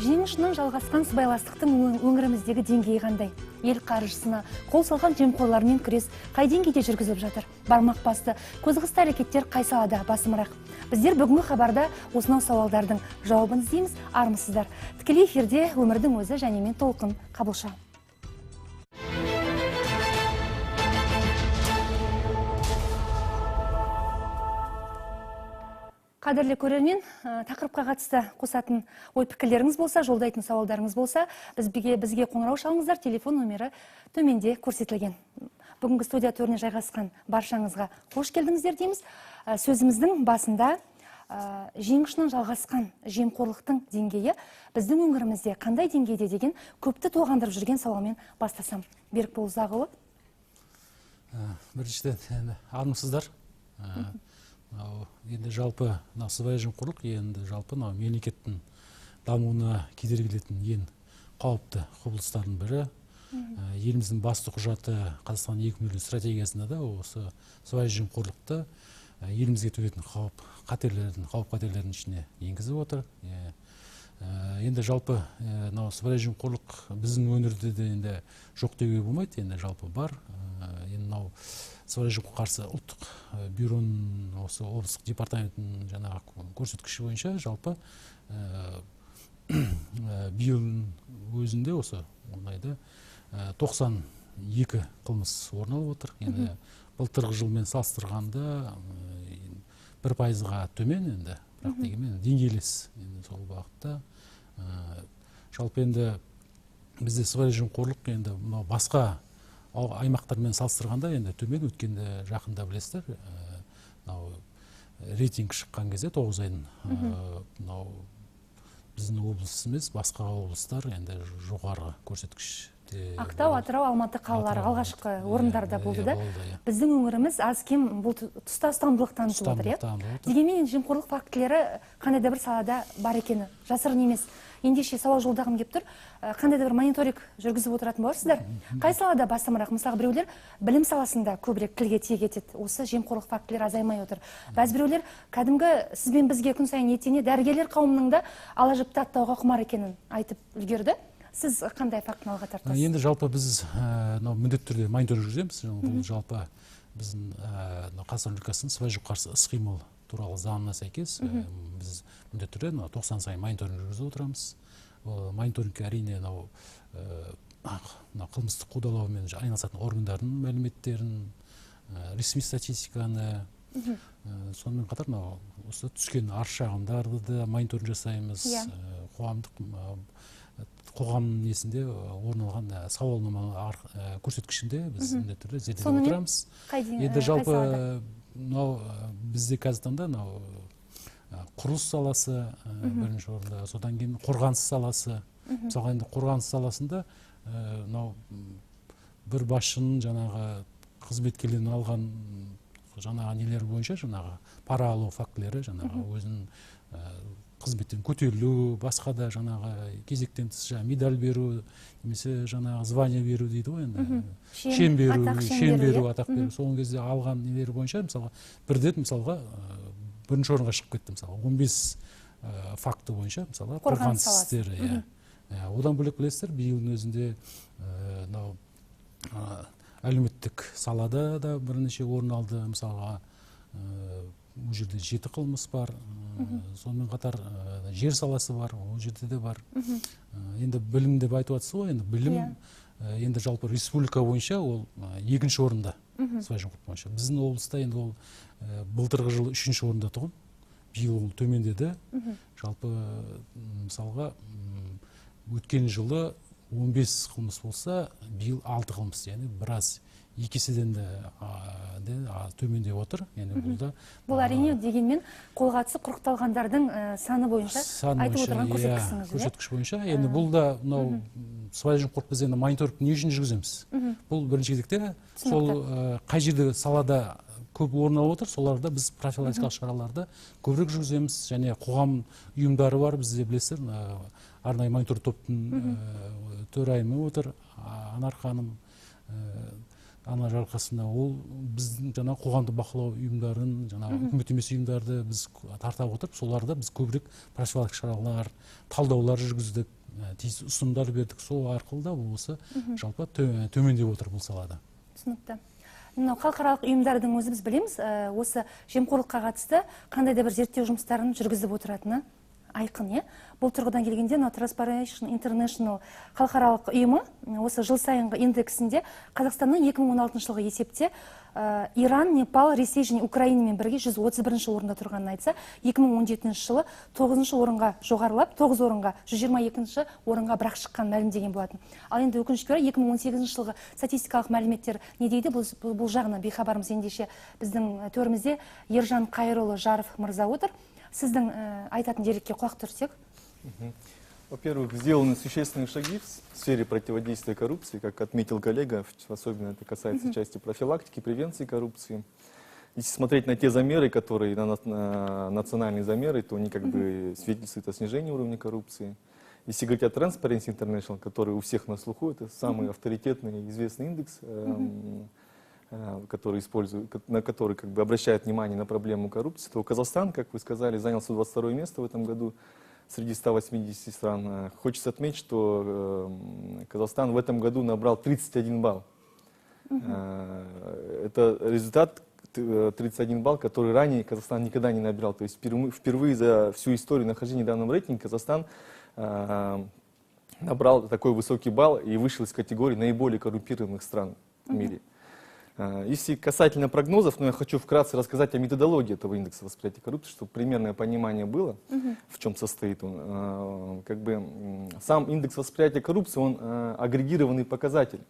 Жең ұшынан жалғасқан сыбайластықтың өңіріміздегі деңгейі қандай? Ел қаржысына қол салған жемқорлармен күрес қай деңгейде жүргізіліп жатыр? Бармақ басты, көз қысты әрекеттер қай салада басымырақ? Біздер бүгінгі хабарда осынау сауалдардың жауабын іздейміз. Армысыздар. Тікелей эфирде өмірдің өзі және мен Толқын Қабылша. Қадірлі көрермен, тақырыпқа қатысты қосатын ой пікірлеріңіз болса, жолдайтын сауалдарыңыз болса, бізге қоңырау шалыңыздар, телефон номері төменде көрсетілген. Бүгінгі студия төріне жайғасқан баршаңызға қош келдіңіздер дейміз. Сөзіміздің басында жең ұшынан жалғасқан жемқорлықтың деңгейі біздің өңірімізде қандай деңгейде деген көпті толғандырып жүрген сауалмен бастасам. Берікбол Ұзағұлы. Біріншіден, армысыздар. Енді жалпы сыбайлас жемқорлық енді жалпы мемлекеттің дамуына кедергі келетін ең қауіпті құбылыстардың бірі. Еліміздің басты құжаты Қазақстан 2050 стратегиясында да осы сыбайлас жемқорлықты елімізге төнетін қауіп қатерлердің ішіне енгізіп отыр. Енді жалпы сыбайлас жемқорлық біздің өңірде де енді жоқ деуге болмайды, енді жалпы бар. Енді мынау сыбайлас жемқорлыққа қарсы ұлттық бюроның осы облыстық департаментінің жаңағы көрсеткіші бойынша жалпы биылдың өзінде осы ондайда 92 қылмыс орын алып отыр. Енді былтырғы жылмен салыстырғанда 1%-ға төмен енді, бірақ дегенмен деңгейлес енді сол бағытта. Жалпы енді бізде сыбайлас жемқорлық енді мынау басқа аймақтармен салыстырғанда енді төмен. Өткенде жақында білесіздер, мынау рейтинг шыққан кезде 9 айдың мынау біздің облыс емес, басқа облыстар енді жоғары көрсеткіш. Ақтау, Атырау, Алматы қалалары алғашқы орындарда болды да. Біздің өңіріміз аз кем бұл тұста ұстамдылық танытып отыр, иә? Дегенмен жемқорлық фактілері қандай да бір салада бар екені жасырын емес. Ендеше сауал жолдағым кеп тұр. Қандай да бір мониторинг жүргізіп отыратын боларсыздар. Қай салада басымырақ? Мысалы, біреулер білім саласында көбірек тілге тиек етеді. Осы жемқорлық фактілері азаймай отыр. Бәз біреулер кәдімгі сіз бен бізге күн сайын етене дәрігерлер қауымының да ала жіпті аттауға құмар екенін айтып үлгерді. Сіз қандай фактіні алға тартасыз? Енді жалпы біз міндетті түрде мониторинг жүргіземіз. Бұл жалпы біздің Қазақстан Республикасының сыбайлас жемқорлыққа қарсы іс-қимыл туралы заңына сәйкес біз міндетті түрде 90 сайын мониторинг жүргізіп отырамыз. Мониторингке әрине қылмыстық қудалаумен айналысатын органдардың мәліметтерін, ресми статистиканы, сонымен қатар осы түскен арыз шағымдарды да мониторинг жасаймыз. Қоғам несінде орын алған сауалнама көрсеткішінде біз міндетті түрде зерделеп отырамыз. Енді жалпы мынау бізде қазіргі таңда мынау құрылыс саласы бірінші орында, содан кейін қорғаныс саласы. Мысалға енді қорғаныс саласында мынау бір басшының жаңағы қызметкерлерінен алған жаңағы нелер бойынша жаңағы пара алу фактілері, жаңағы өзінің қызметтен көтерілу, басқа да жаңағы кезектен тыс медаль беру, немесе жаңағы звание беру дейді ғой енді. Шен беру, атақ беру. Соңғы кезде алған нелері бойынша мысалға бірден мысалға бірінші орынға шығып кетті мысалға 15 факті бойынша мысалға қорғаныс істері. Одан бөлек білесіздер, биылдың өзінде мынау әлеуметтік салада да бірнеше орын алды мысалға. Ол жерде 7 қылмыс бар, сонымен қатар жер саласы бар, ол жерде де бар. Енді білім деп айтып жатсыз ғой, енді білім енді жалпы республика бойынша ол екінші орында сыбайлас жемқорлық бойынша. Біздің облыста енді ол былтырғы жылы 3-ші орында тұғын, биыл ол төмендеді. Жалпы мысалға өткен жылы 15 қылмыс болса, биыл 6 қылмыс, яғни біраз екі еседен де төмендеп отыр. Яғни бұл да бұл әрине дегенмен қолға түсіп құрықталғандардың саны бойынша айтып отырған көрсеткішіңіз, көрсеткіш бойынша. Енді бұл да мынау сыбайлас жемқорлық біз енді мониторинг не үшін жүргіземіз? Бұл бірінші кезекте сол қай жерде салада көп орын алып отыр, соларда біз профилактикалық шараларды көбірек жүргіземіз. Және қоғам ұйымдары бар, бізде білесіздер, арнайы мониторинг топтың төрайымы отыр, Анар ханым. Ана Жарылқасынова, ол біздің жаңа қоғамдық бақылау ұйымдарын, жаңа үкімет емес ұйымдарды біз тарта отырып, соларда біз көбірек профилактикалық шаралар, талдаулар жүргіздік, тиісті ұсынымдар бердік. Сол арқылы да осы жалпы төмендеп отыр бұл салада. Түсінікті. Мынау халықаралық ұйымдардың өзі, біз білеміз, осы жемқорлыққа қатысты қандай да бір зерттеу жұмыстарын жүргізіп отыратыны айқын, иә? Бұл тұрғыдан келгенде, мынау Transparency International халықаралық ұйымы осы жыл сайынғы индексінде Қазақстанның 2016 жылғы есепте Иран, Непал, Ресей және Украинамен бірге 131 орында тұрғанын айтса, 2017 жылы 9 орынға жоғарылап, 9 орынға, 122 орынға бірақ шыққан мәлімдеген болатын. Ал енді өкінішке орай 2018 жылғы статистикалық мәліметтер не дейді? Бұл жағынан бейхабармыз. Ендеше біздің төрімізде Ержан Қайырұлы Жаров мырза отыр. Сіздің айтатын дерекке құлақ түрсек. Во-первых, сделаны существенные шаги в сфере противодействия коррупции, как отметил коллега, особенно это касается части профилактики, превенции коррупции. Если смотреть на те замеры, которые, на национальные замеры, то они как бы свидетельствуют о снижении уровня коррупции. Если говорить о Transparency International, который у всех на слуху, это самый авторитетный и известный индекс, который используют, на который как бы обращают внимание на проблему коррупции, то Казахстан, как вы сказали, занял 122 место в этом году среди 180 стран. Хочется отметить, что Казахстан в этом году набрал 31 балл. Это результат 31 балл, который ранее Казахстан никогда не набирал. То есть впервые за всю историю нахождения в данном рейтинге Казахстан набрал такой высокий балл и вышел из категории наиболее коррумпированных стран в мире. Если касательно прогнозов, но я хочу вкратце рассказать о методологии этого индекса восприятия коррупции, чтобы примерное понимание было, в чем состоит он. Как бы сам индекс восприятия коррупции, он агрегированный показатель.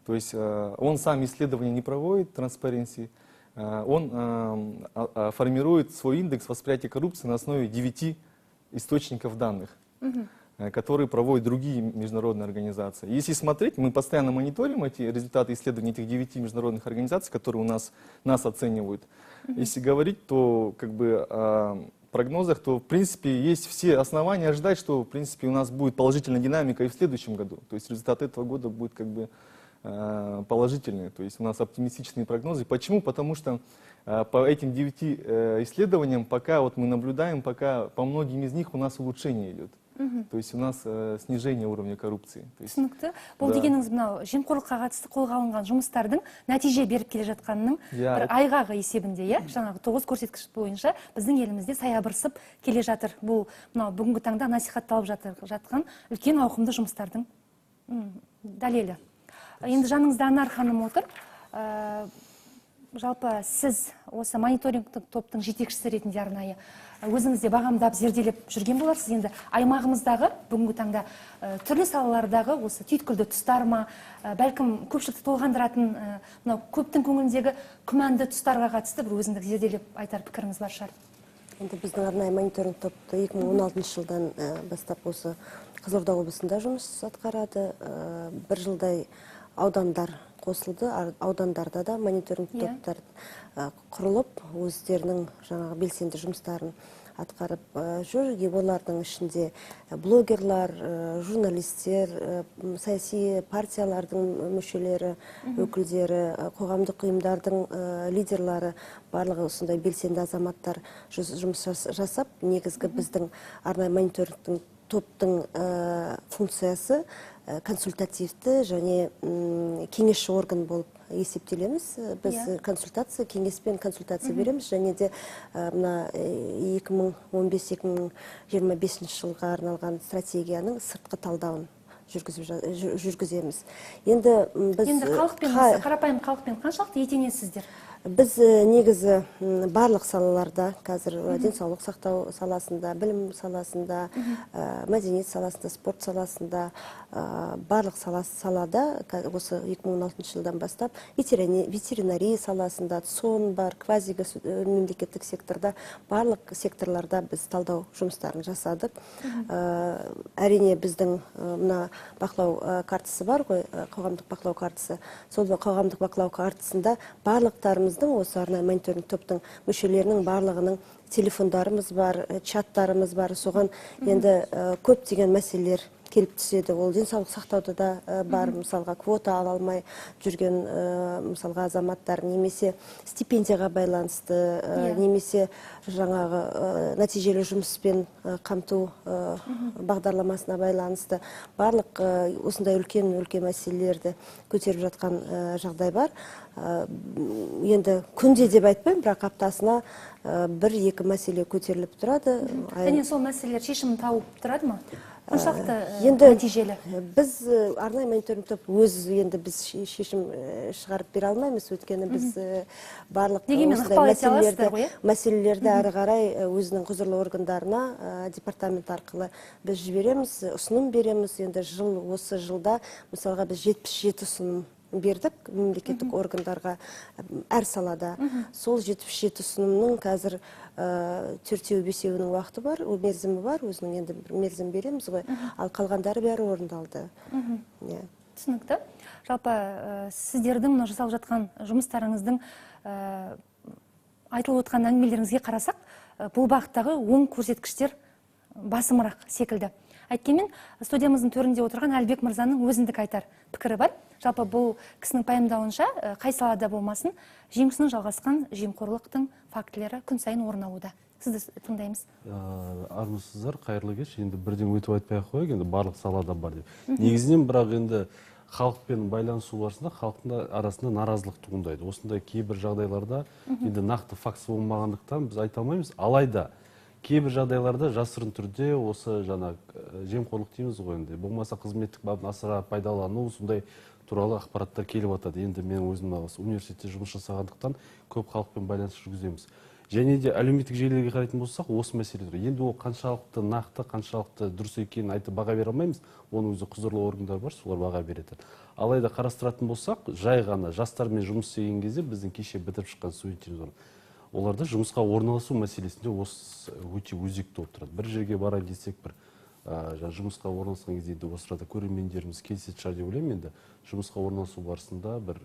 То есть он сам исследования не проводит, Transparency, он формирует свой индекс восприятия коррупции на основе 9 источников данных, которые проводят другие международные организации. Если смотреть, мы постоянно мониторим эти результаты исследований этих 9 международных организаций, которые у нас оценивают. Если говорить, то как бы о прогнозах, то в принципе есть все основания ожидать, что в принципе у нас будет положительная динамика и в следующем году. То есть результат этого года будет как бы положительный. То есть у нас оптимистичные прогнозы. Почему? Потому что по этим 9 исследованиям пока вот мы наблюдаем, пока по многим из них у нас улучшение идет. То есть у нас снижение уровня коррупции. Түсінікті. Бұл дегеніңіз, мынау жемқорлыққа қатысты қолға алынған жұмыстардың нәтиже беріп келе жатқанының бір айғағы есебінде, иә? Жаңағы 9 көрсеткіш бойынша біздің елімізде саябырсып келе жатыр. Бұл мынау бүгінгі таңда насихатталып жатқан үлкен ауқымды жұмыстардың дәлелі. Енді жаныңызда Анар ханым отыр. Жалпы сіз осы мониторингтік топтың жетекшісі ретінде арнайы өзіңіз де бағамдап, зерделеп жүрген боларсыз. Енді аймағымыздағы бүгінгі таңда түрлі салалардағы осы түйткілді тұстар ма, бәлкім көпшілікті толғандыратын, мынау көптің көңіліндегі күмәнді тұстарға қатысты бір өзіндік зерделеп айтар пікіріңіз бар шығар. Енді біздің арнайы мониторинг топты 2016 жылдан бастап осы Қызылорда облысында жұмыс атқарады. Бір жылдай аудандар қосылды. Аудандарда да мониторинг топтар құрылып, өздерінің жаңағы белсенді жұмыстарын атқарып жүр. Олардың ішінде блогерлар, журналистер, саяси партиялардың мүшелері, өкілдері, қоғамдық ұйымдардың лидерлары, барлығы осындай белсенді азаматтар жұмыс жасап, негізгі біздің арнайы мониторингтің топтың функциясы консультативті және кеңесші орган болып есептелеміз. Біз консультация, кеңеспен консультация береміз және де мына 2015-2025 жылға арналған стратегияның сыртқы талдауын жүргіземіз. Енді біз енді халықпен, қарапайым халықпен қаншалықты етенесіздер? Біз негізі барлық салаларда, қазір денсаулық сақтау саласында, білім саласында, мәдениет саласында, спорт саласында, барлық салада осы 2016 жылдан бастап ветеринария саласында, ЦОН бар, квази мемлекеттік секторда, барлық секторларда біз талдау жұмыстарын жасадық. Әрине біздің мына бақылау картасы бар ғой, қоғамдық бақылау картасы. Сол қоғамдық бақылау картасында барлықтарымыз осы арнайы мониторинг топтың мүшелерінің барлығының Телефондарымыз бар, чаттарымыз бар. Соған енді көптеген мәселелер келіп түседі. Ол денсаулық сақтауда да бар, мысалға квота ала алмай жүрген мысалға азаматтар, немесе стипендияға байланысты, немесе жаңағы нәтижелі жұмыспен қамту бағдарламасына байланысты барлық осындай үлкен-үлкен мәселелерді көтеріп жатқан жағдай бар. Енді күнде деп айтпаймын, бірақ аптасына бір-екі мәселе көтеріліп тұрады. Және сол мәселелер шешімін тауып тұрады ма? Қаншалықты нәтижелі? Біз арнайы мониторинг топ өз енді біз шешім шығарып бере алмаймыз, өйткені біз барлық осындай мәселелерді әрі қарай өзінің құзырлы органдарына департамент арқылы біз жібереміз, ұсыным береміз. Енді осы жылда мысалға біз 77 ұсыным бердік мемлекеттік органдарға әр салада. Сол 77 ұсынымның қазір 4-5-еуінің уақыты бар, мерзімі бар, өзінің енді бір мерзім береміз ғой, ал қалғандары бәрі орындалды. Түсінікті. Жалпы сіздердің мына жасалып жатқан жұмыстарыңыздың айтылып отқан әңгімелеріңізге қарасақ, бұл бағыттағы оң көрсеткіштер басымырақ секілді. Әйткенмен студиямыздың төрінде отырған Әлібек мырзаның өзіндік айтар пікірі бар. Жалпы бұл кісінің пайымдауынша, қай салада болмасын, жемісінің жалғасқан жемқорлықтың фактілері күн сайын орын алуда. Сізді тыңдаймыз. Армысыздар, қайырлы кеш. Енді бірден өтіп айтпай ақ қояйық, енді барлық салада бар деп. Негізінен бірақ енді халықпен байланысу барысында халықтың арасында наразылық туындайды. Осындай кейбір жағдайларда енді нақты факт болмағандықтан біз айта алмаймыз. Алайда кейбір жағдайларда жасырын түрде осы жаңа жемқорлық дейміз ғой енді, болмаса қызметтік бабын асыра пайдалану сондай туралы ақпараттар келіп жатады. Енді мен өзім университетте жұмыс жасағандықтан көп халықпен байланыс жүргіземіз. Және де әлеуметтік желілерге қарайтын болсақ, осы мәселе тұр. Енді ол қаншалықты нақты, қаншалықты дұрыс екенін айтып баға бере алмаймыз. Оның өзі құзырлы органдар бар, солар баға береді. Алайда қарастыратын болсақ, жай ғана жастармен жұмыс істеген кезде біздің кеше бітіріп шыққан студенттеріміз бар. Оларда жұмысқа орналасу мәселесінде осы өте өзекті болып тұрады. Бір жерге барайын десек, бір жұмысқа орналасқан кезде енді осы арада көрермендеріміз келісетін шығар деп ойлаймын. Енді жұмысқа орналасу барысында бір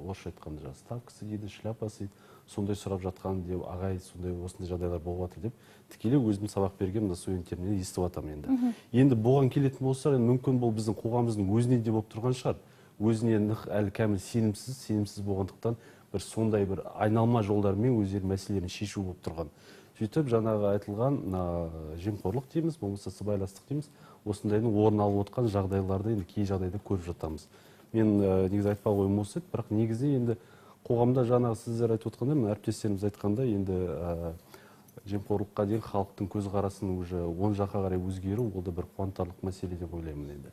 орысша айтқанда жаңа ставкасы дейді, шляпасы дейді, сондай сұрап жатқан деп, ағай сондай осындай жағдайлар болып жатыр деп тікелей өзім сабақ берген мына студенттерімнен естіп жатамын енді. Енді бұған келетін болсақ, енді мүмкін бұл біздің қоғамымыздың өзіне де болып тұрған шығар. Өзіне нық әлі кәміл сенімсіз болғандықтан бір сондай бір айналма жолдармен өздері мәселелерін шешу болып тұрған. Сөйтіп жаңағы айтылған жемқорлық дейміз, болмаса сыбайластық дейміз, осындайдың орын алып отқан жағдайларды енді кей жағдайда көріп жатамыз. Мен негізі айтпақ ойым осы еді, бірақ негізі енді қоғамда жаңағы сіздер айтып отқандай, мына әріптестеріміз айтқандай, енді жемқорлыққа дейін халықтың көзқарасының уже оң жаққа қарай өзгеруі, ол да бір қуантарлық мәселе деп ойлаймын енді.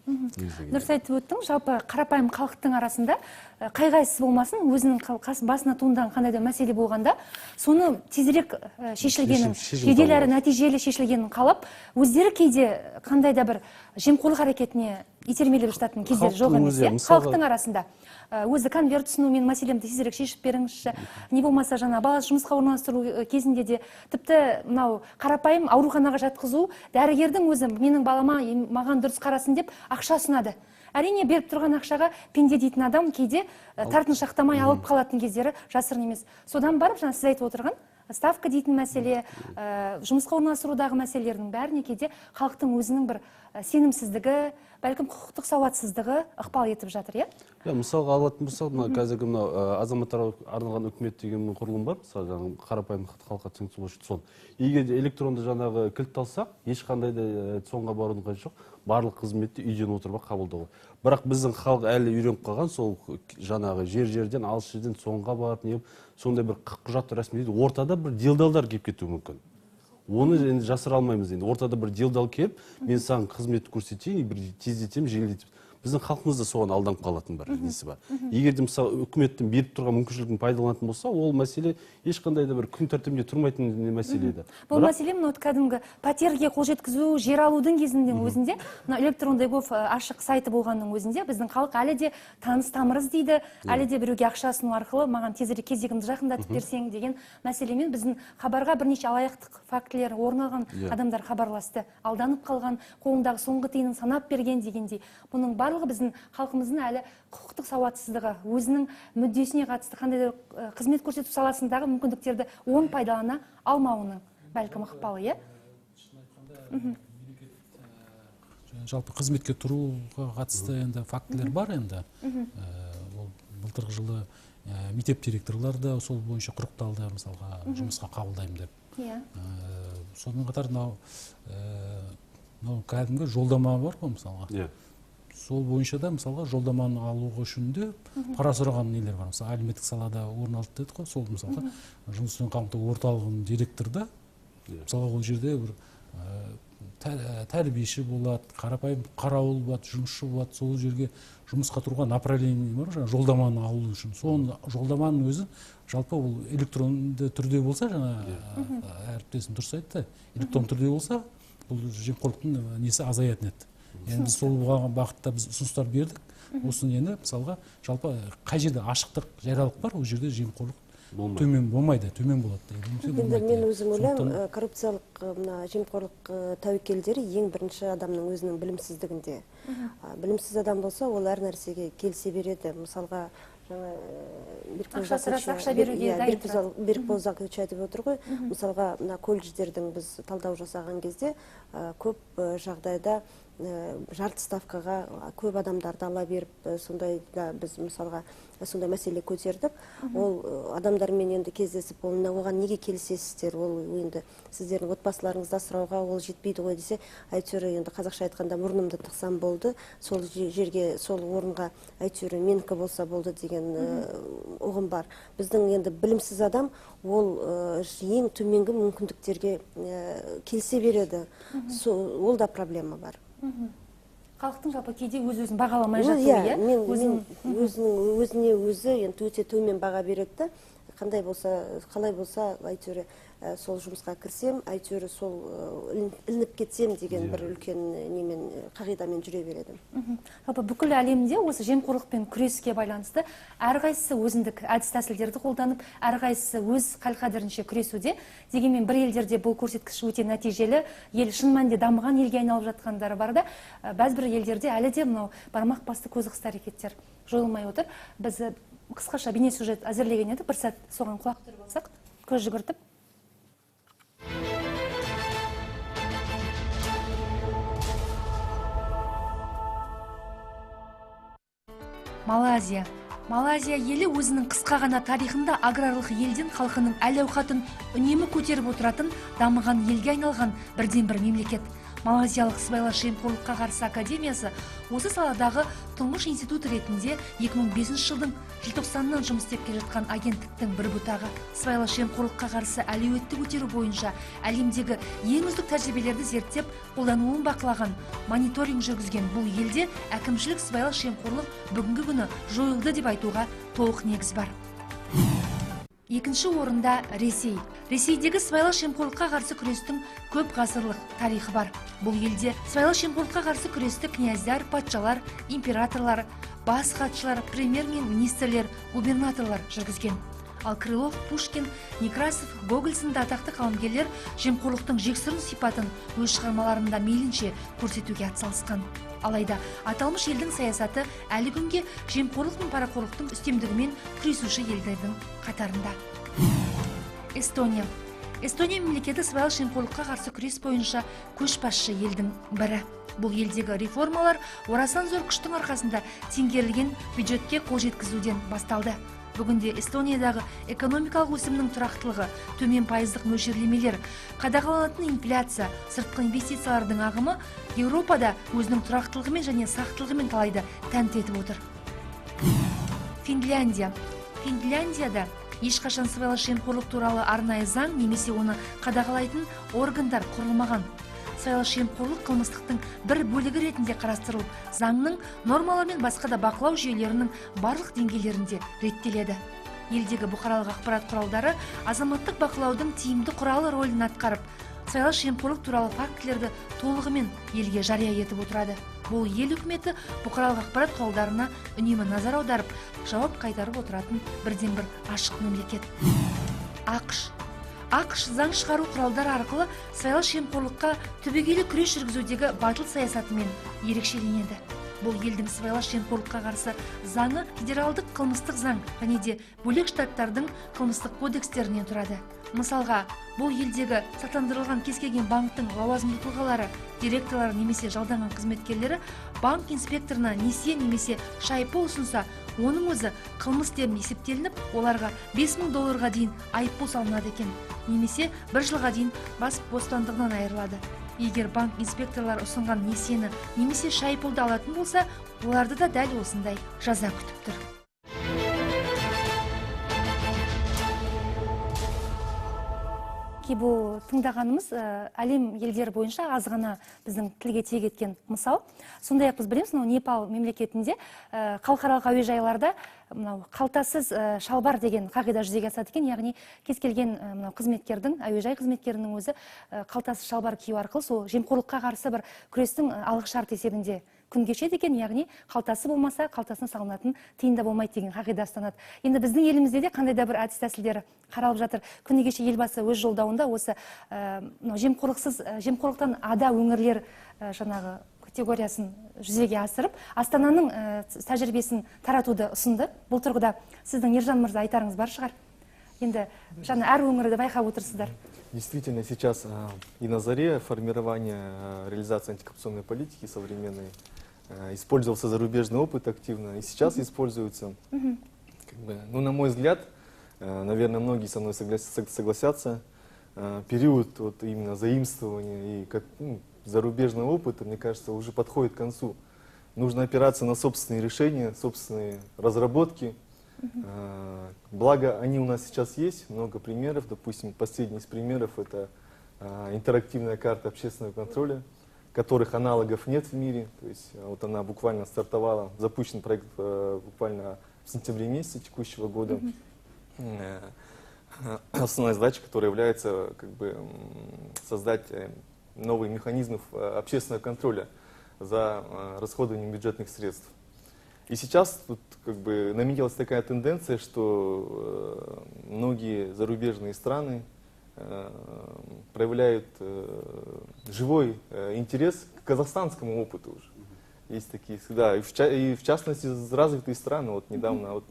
Дұрыс айтып өттің. Жалпы қарапайым халықтың арасында қай қайсысы болмасын, өзінің басына туындаған қандай да мәселе болғанда, соны тезірек шешілгенін, жедел әрі нәтижелі шешілгенін қалап, өздері кейде қандай да бір жемқорлық әрекетіне итермелеп жататын кездер жоқ емес, халықтың арасында. Өзі конверт ұсыну, мен мәселемді тезірек шешіп беріңізші, не болмаса жаңа бала жұмысқа орналастыру кезінде де, тіпті мынау қарапайым ауруханаға жатқызу, дәрігердің өзі менің балама маған дұрыс қарасын деп ақша ұсынады. Әрине беріп тұрған ақшаға пенде дейтін адам кейде тартыншақтамай алып қалатын кездері жасырын емес. Содан барып жаңа сіз айтып отырған ставка дейтін мәселе, жұмысқа орналастырудағы мәселелердің бәріне кейде халықтың өзінің бір сенімсіздігі, бәлкім құқықтық сауатсыздығы ықпал етіп жатыр, иә? Мысалға алатын болсақ, мына қазіргі мына азаматтарға арналған үкімет деген құрылым бар, мысалы жаңағы қарапайым халыққа түсінікті болу үшін ЦОН. Егер де электронды жаңағы кілт алсақ, ешқандай да ЦОНға барудың қажеті жоқ, барлық қызметті үйден отырып қабылдауға. Бірақ біздің халық әлі үйреніп қалған, сол жаңағы жер-жерден, алыс жерден ЦОНға барып, не сондай бір құжатты рәсімдейді, ортада бір делдалдар келіп кетуі мүмкін. Оны енді жасыра алмаймыз енді. Ортада бір делдал келіп, мен саған қызметті көрсетейін, бір тездетемін, жеңілдетемін. Біздің халқымыз да соған алданып қалатын бір несі бар. Егер де мысалы үкіметтің беріп тұрған мүмкіншілігін пайдаланатын болса, ол мәселе ешқандай да бір күн тәртібінде тұрмайтын мәселе еді. Бұл мәселе мынау кәдімгі пәтерге қол жеткізу, жер алудың кезінде өзінде, мына электронды гов ашық сайты болғанның өзінде біздің халық әлі де таныс тамырыз дейді, әлі де біреуге ақша ұсыну арқылы маған тезірек кезегімді жақындатып берсең деген мәселемен біздің хабарға бірнеше алаяқтық фактілері орын алған адамдар хабарласты, алданып қалған, қолындағы соңғы тиынын санап берген дегендей. Бұның барлығы біздің халқымыздың әлі құқықтық сауатсыздығы, өзінің мүддесіне қатысты қандай да қызмет көрсету саласындағы мүмкіндіктерді оң пайдалана алмауының бәлкім ықпалы, иә? Шын айтқанда, мемлекет жалпы қызметке тұруға қатысты енді фактілер бар енді. Ол былтырғы жылы мектеп директорлары да сол бойынша құрықталды, мысалға, жұмысқа қабылдаймын деп. Сонымен қатар мынау кәдімгі жолдама бар ғой, мысалға. Сол бойынша да, мысалға, жолдаманы алу үшін де пара сұраған нелер бар. Мысалы, әлеуметтік салада орын алды дедік қой, сол, мысалға, жұмыспен қамту орталығының директоры да, мысалға, ол жерде бір тәрбиеші болады, қарапайым қарауыл болады, жұмысшы болады, сол жерге жұмысқа тұруға направление бар, жаңа жолдаманы алу үшін. Соны жолдаманың өзі жалпы ол электронды түрде болса, жаңа әріптесім дұрыс айтты, электронды түрде болса, бұл жемқорлықтың несі азаятын еді. Енді біз сол бағытта біз ұсыныстар бердік. Осы нені, мысалға, жалпы қай жерде ашықтық, жариялық бар, ол жерде жемқорлық төмен болмайды, төмен болады. Енді мен өзім ойлаймын, коррупциялық мына жемқорлық тәуекелдері ең бірінші адамның өзінің білімсіздігінде. Білімсіз адам болса, ол әр нәрсеге келісе береді. Мысалға, жаңа Берікбол Закович айтып отыр ғой, мысалға, мына колледждердің біз талдау жасаған кезде көп жағдайда жарты ставкаға көп адамдарды ала беріп, сондай да біз мысалға сондай мәселе көтердік. Ол адамдармен енді кездесіп, ол оған неге келісесіздер, ол енді сіздердің отбасыларыңызда сұрауға ол жетпейді ғой десе, әйтеуір енді қазақша айтқанда мұрнымды тықсам болды, сол жерге, сол орынға әйтеуір менікі болса болды деген ұғым бар. Біздің енді білімсіз адам ол ең төменгі мүмкіндіктерге келісе береді. Ол да проблема бар. Халықтың жалпы кейде өз-өзін бағаламай жатуы, иә? Өзіне өзі енді өте төмен баға береді. Қандай болса, қалай болса, әйтеуір сол жұмысқа кірсем, әйтеуір сол ілініп кетсем деген бір үлкен немен, қағидамен жүре береді. Жалпы бүкіл әлемде осы жемқорлықпен күреске байланысты әрқайсысы өзіндік әдіс тәсілдерді қолданып, әрқайсысы өз хал-қадірінше күресуде. Дегенмен бір елдерде бұл көрсеткіш өте нәтижелі, ел шын мәнінде дамыған елге айналып жатқандары бар да, бәз бір елдерде әлі де мынау бармақ басты көз қысты әрекеттер жойылмай отыр. Біз қысқаша бейнесюжет әзірлеген едік, бір сәт соған құлақ түріп алсақ, көз жүгіртіп. Малайзия. Малайзия елі өзінің қысқа ғана тарихында аграрлық елден халқының әл-ауқатын үнемі көтеріп отыратын дамыған елге айналған бірден-бір мемлекет. Малайзиялық сыбайлас жемқорлыққа қарсы академиясы осы саладағы тұңғыш институт ретінде 2005 жылдың желтоқсанынан жұмыс істеп келе жатқан агенттіктің бір бұтағы. Сыбайлас жемқорлыққа қарсы әлеуетті көтеру бойынша әлемдегі ең үздік тәжірибелерді зерттеп, қолдануын бақылаған, мониторинг жүргізген бұл елде әкімшілік сыбайлас жемқорлық бүгінгі күні жойылды деп айтуға толық негіз бар. Екінші орында Ресей. Ресейдегі сыбайлас жемқорлыққа қарсы күрестің көп ғасырлық тарихы бар. Бұл елде сыбайлас жемқорлыққа қарсы күресті князьдар, патшалар, императорлар, бас хатшылар, премьер мен министрлер, губернаторлар жүргізген. Ал Крылов, Пушкин, Некрасов, Гоголь сынды атақты қаламгерлер жемқорлықтың жексұрын сипатын өз шығармаларында мейлінше көрсетуге атсалысқан. Алайда аталмыш елдің саясаты әлі күнге жемқорлық пен парақорлықтың үстемдігімен күресуші елдердің қатарында. Эстония. Эстония мемлекеті сыбайлас жемқорлыққа қарсы күрес бойынша көшбасшы елдің бірі. Бұл елдегі реформалар орасан зор күштің арқасында теңгерілген бюджетке қол жеткізуден басталды. Бүгінде Эстониядағы экономикалық өсімнің тұрақтылығы, төмен пайыздық мөлшерлемелер, қадағаланатын инфляция, сыртқы инвестициялардың ағымы Еуропада өзінің тұрақтылығымен және сақтылығымен талайды тәнті етіп отыр. Финляндия. Финляндияда ешқашан сыбайлас жемқорлық туралы арнайы заң немесе оны қадағалайтын органдар құрылмаған. Сыбайлас жемқорлық қылмыстықтың бір бөлігі ретінде қарастырылып, заңның нормалары мен басқа да бақылау жүйелерінің барлық деңгейлерінде реттеледі. Елдегі бұқаралық ақпарат құралдары азаматтық бақылаудың тиімді құралы рөлін атқарып, сыбайлас жемқорлық туралы фактілерді толығымен елге жария етіп отырады. Бұл ел үкіметі бұқаралық ақпарат құралдарына үнемі назар аударып, жауап қайтарып отыратын бірден-бір ашық мемлекет. ақш. ақш заң шығару құралдары арқылы сыбайлас жемқорлыққа түбегейлі күрес жүргізудегі батыл саясатымен ерекшеленеді. Бұл елдің сыбайлас жемқорлыққа қарсы заңы федералдық қылмыстық заң және де бөлек штаттардың қылмыстық кодекстерінен тұрады. Мысалға, бұл елдегі сақтандырылған кез келген банктің лауазымды тұлғалары, директорлары немесе жалданған қызметкерлері банк инспекторына несие немесе шайпы ұсынса, оның өзі қылмыс деп есептелініп, оларға 5000 долларға дейін айыппұл салынады екен, немесе бір жылға дейін бас бостандығынан айырылады. Егер банк инспекторлары ұсынған несиені немесе шайпұлды алатын болса, оларды да дәл осындай жаза күтіп тұр. Бұл тыңдағанымыз әлем елдері бойынша аз ғана біздің тілге тиек еткен мысал. Сондай-ақ біз білеміз, мынау Непал мемлекетінде халықаралық әуежайларда мынау қалтасыз шалбар деген қағида жүзеге асады екен. Яғни кез келген мынау қызметкердің, әуежай қызметкерінің өзі қалтасыз шалбар кию арқылы сол жемқорлыққа қарсы бір күрестің алғышарты есебінде күн кешеді екен. Яғни қалтасы болмаса, қалтасына салынатын тиын да болмайды деген қағида ұстанады. Енді біздің елімізде де қандай да бір әдіс тәсілдері қаралып жатыр. Күні кеше Елбасы өз жолдауында осы жемқорлықсыз, жемқорлықтан ада өңірлер жаңағы категориясын жүзеге асырып, Астананың тәжірибесін таратуды ұсынды. Бұл тұрғыда сіздің, Ержан мырза, айтарыңыз бар шығар. Енді жаңа әр өңірді байқап отырсыздар. Действительно, сейчас и на заре формирования реализации антикоррупционной политики современной использовался зарубежный опыт активно, и сейчас используется. Как бы, ну, на мой взгляд, наверное, многие со мной согласятся, период вот именно заимствования и как, ну, зарубежного опыта, мне кажется, уже подходит к концу. Нужно опираться на собственные решения, собственные разработки. Благо, они у нас сейчас есть, много примеров. Допустим, последний из примеров – это интерактивная карта общественного контроля, которых аналогов нет в мире. То есть вот она буквально стартовала, запущен проект буквально в сентябре месяце текущего года. Основная задача, которая является, как бы, создать новые механизмы общественного контроля за расходованием бюджетных средств. И сейчас тут, как бы, наметилась такая тенденция, что многие зарубежные страны проявляют живой интерес к казахстанскому опыту уже. Есть такие, да, и в частности развитые страны. Вот недавно вот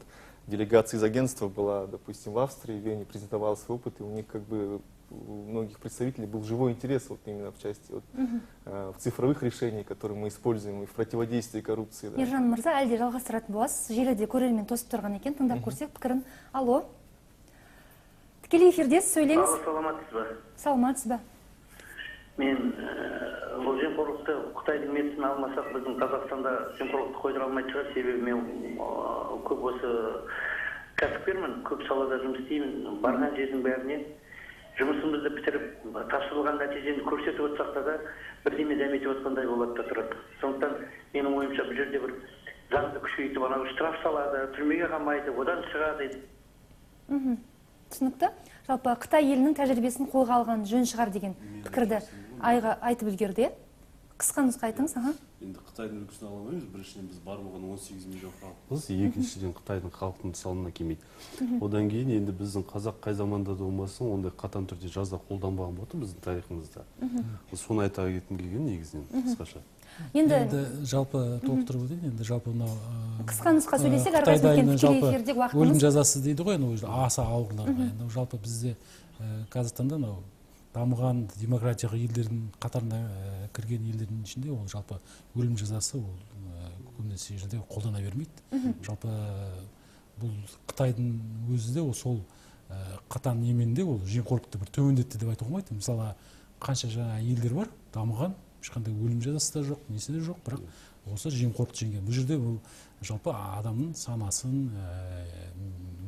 делегация из агентства была, допустим, в Австрии, в Вене, презентовала свой опыт, и у них, как бы, у многих представителей был живой интерес вот именно в части вот, в цифровых решениях, которые мы используем и в противодействии коррупции. Да. Ержан мырза, әлде жалғастыратын боласыз. Желіде көрермен тосып тұрған екен, тыңдап көрсек пікірін. Алло. Тікелей эфирдесіз, сөйлеңіз. Алло, саламатсыз ба? Саламатсыз ба? Мен бұл жемқорлықты Қытайдың методын алмасақ, біздің Қазақстанда жемқорлықты қойдыра алмайтын шығар. Себебі мен көп осы кәсіпкермін, көп салада жұмыс істеймін, барған жердің бәріне жұмысымызды бітіріп, тапсырылған нәтижені көрсетіп отырсақ та бірдеме дәметіп отқандай болады да тұрады. Сондықтан менің ойымша бұл жерде бір заңды күшейтіп, анау штраф салады, түрмеге қамайды, одан шығады. Түсінікті. Жалпы Қытай елінің тәжірибесін қолға алған жөн шығар деген пікірді айтып үлгерді. Қысқа нұсқа айтыңыз. Енді Қытайдың үлгісін ала алмаймыз. Біріншіден, біз бар болған 18 миллион халықпыз. Екіншіден, Қытайдың халықтың санына келмейді. Одан кейін енді біздің қазақ қай заманда да болмасын, ондай қатаң түрде жаза қолданбаған болатын біздің тарихымызда. Соны айта кеткім келген негізінен қысқаша. Енді жалпы толықтырып өтейін. Енді жалпы мынау қысқа нұсқа сөйлесек, әрқайсымыз тікелей эфирдегі уақытымыз. Өлім жазасы дейді ғой, енді аса ауырларға. Енді жалпы бізде Қазақстанда мынау дамыған демократиялық елдердің қатарына кірген елдердің ішінде ол жалпы өлім жазасы ол көбінесе жерде қолдана бермейді. Жалпы бұл Қытайдың өзі де ол сол қатаң неменде ол жемқорлықты бір төмендетті деп айтуға болмайды. Мысалы, қанша жаңа елдер бар дамыған, ешқандай өлім жазасы да жоқ, несі де жоқ, бірақ осы жемқорлықты жеңген. Бұл жерде бұл жалпы адамның санасын,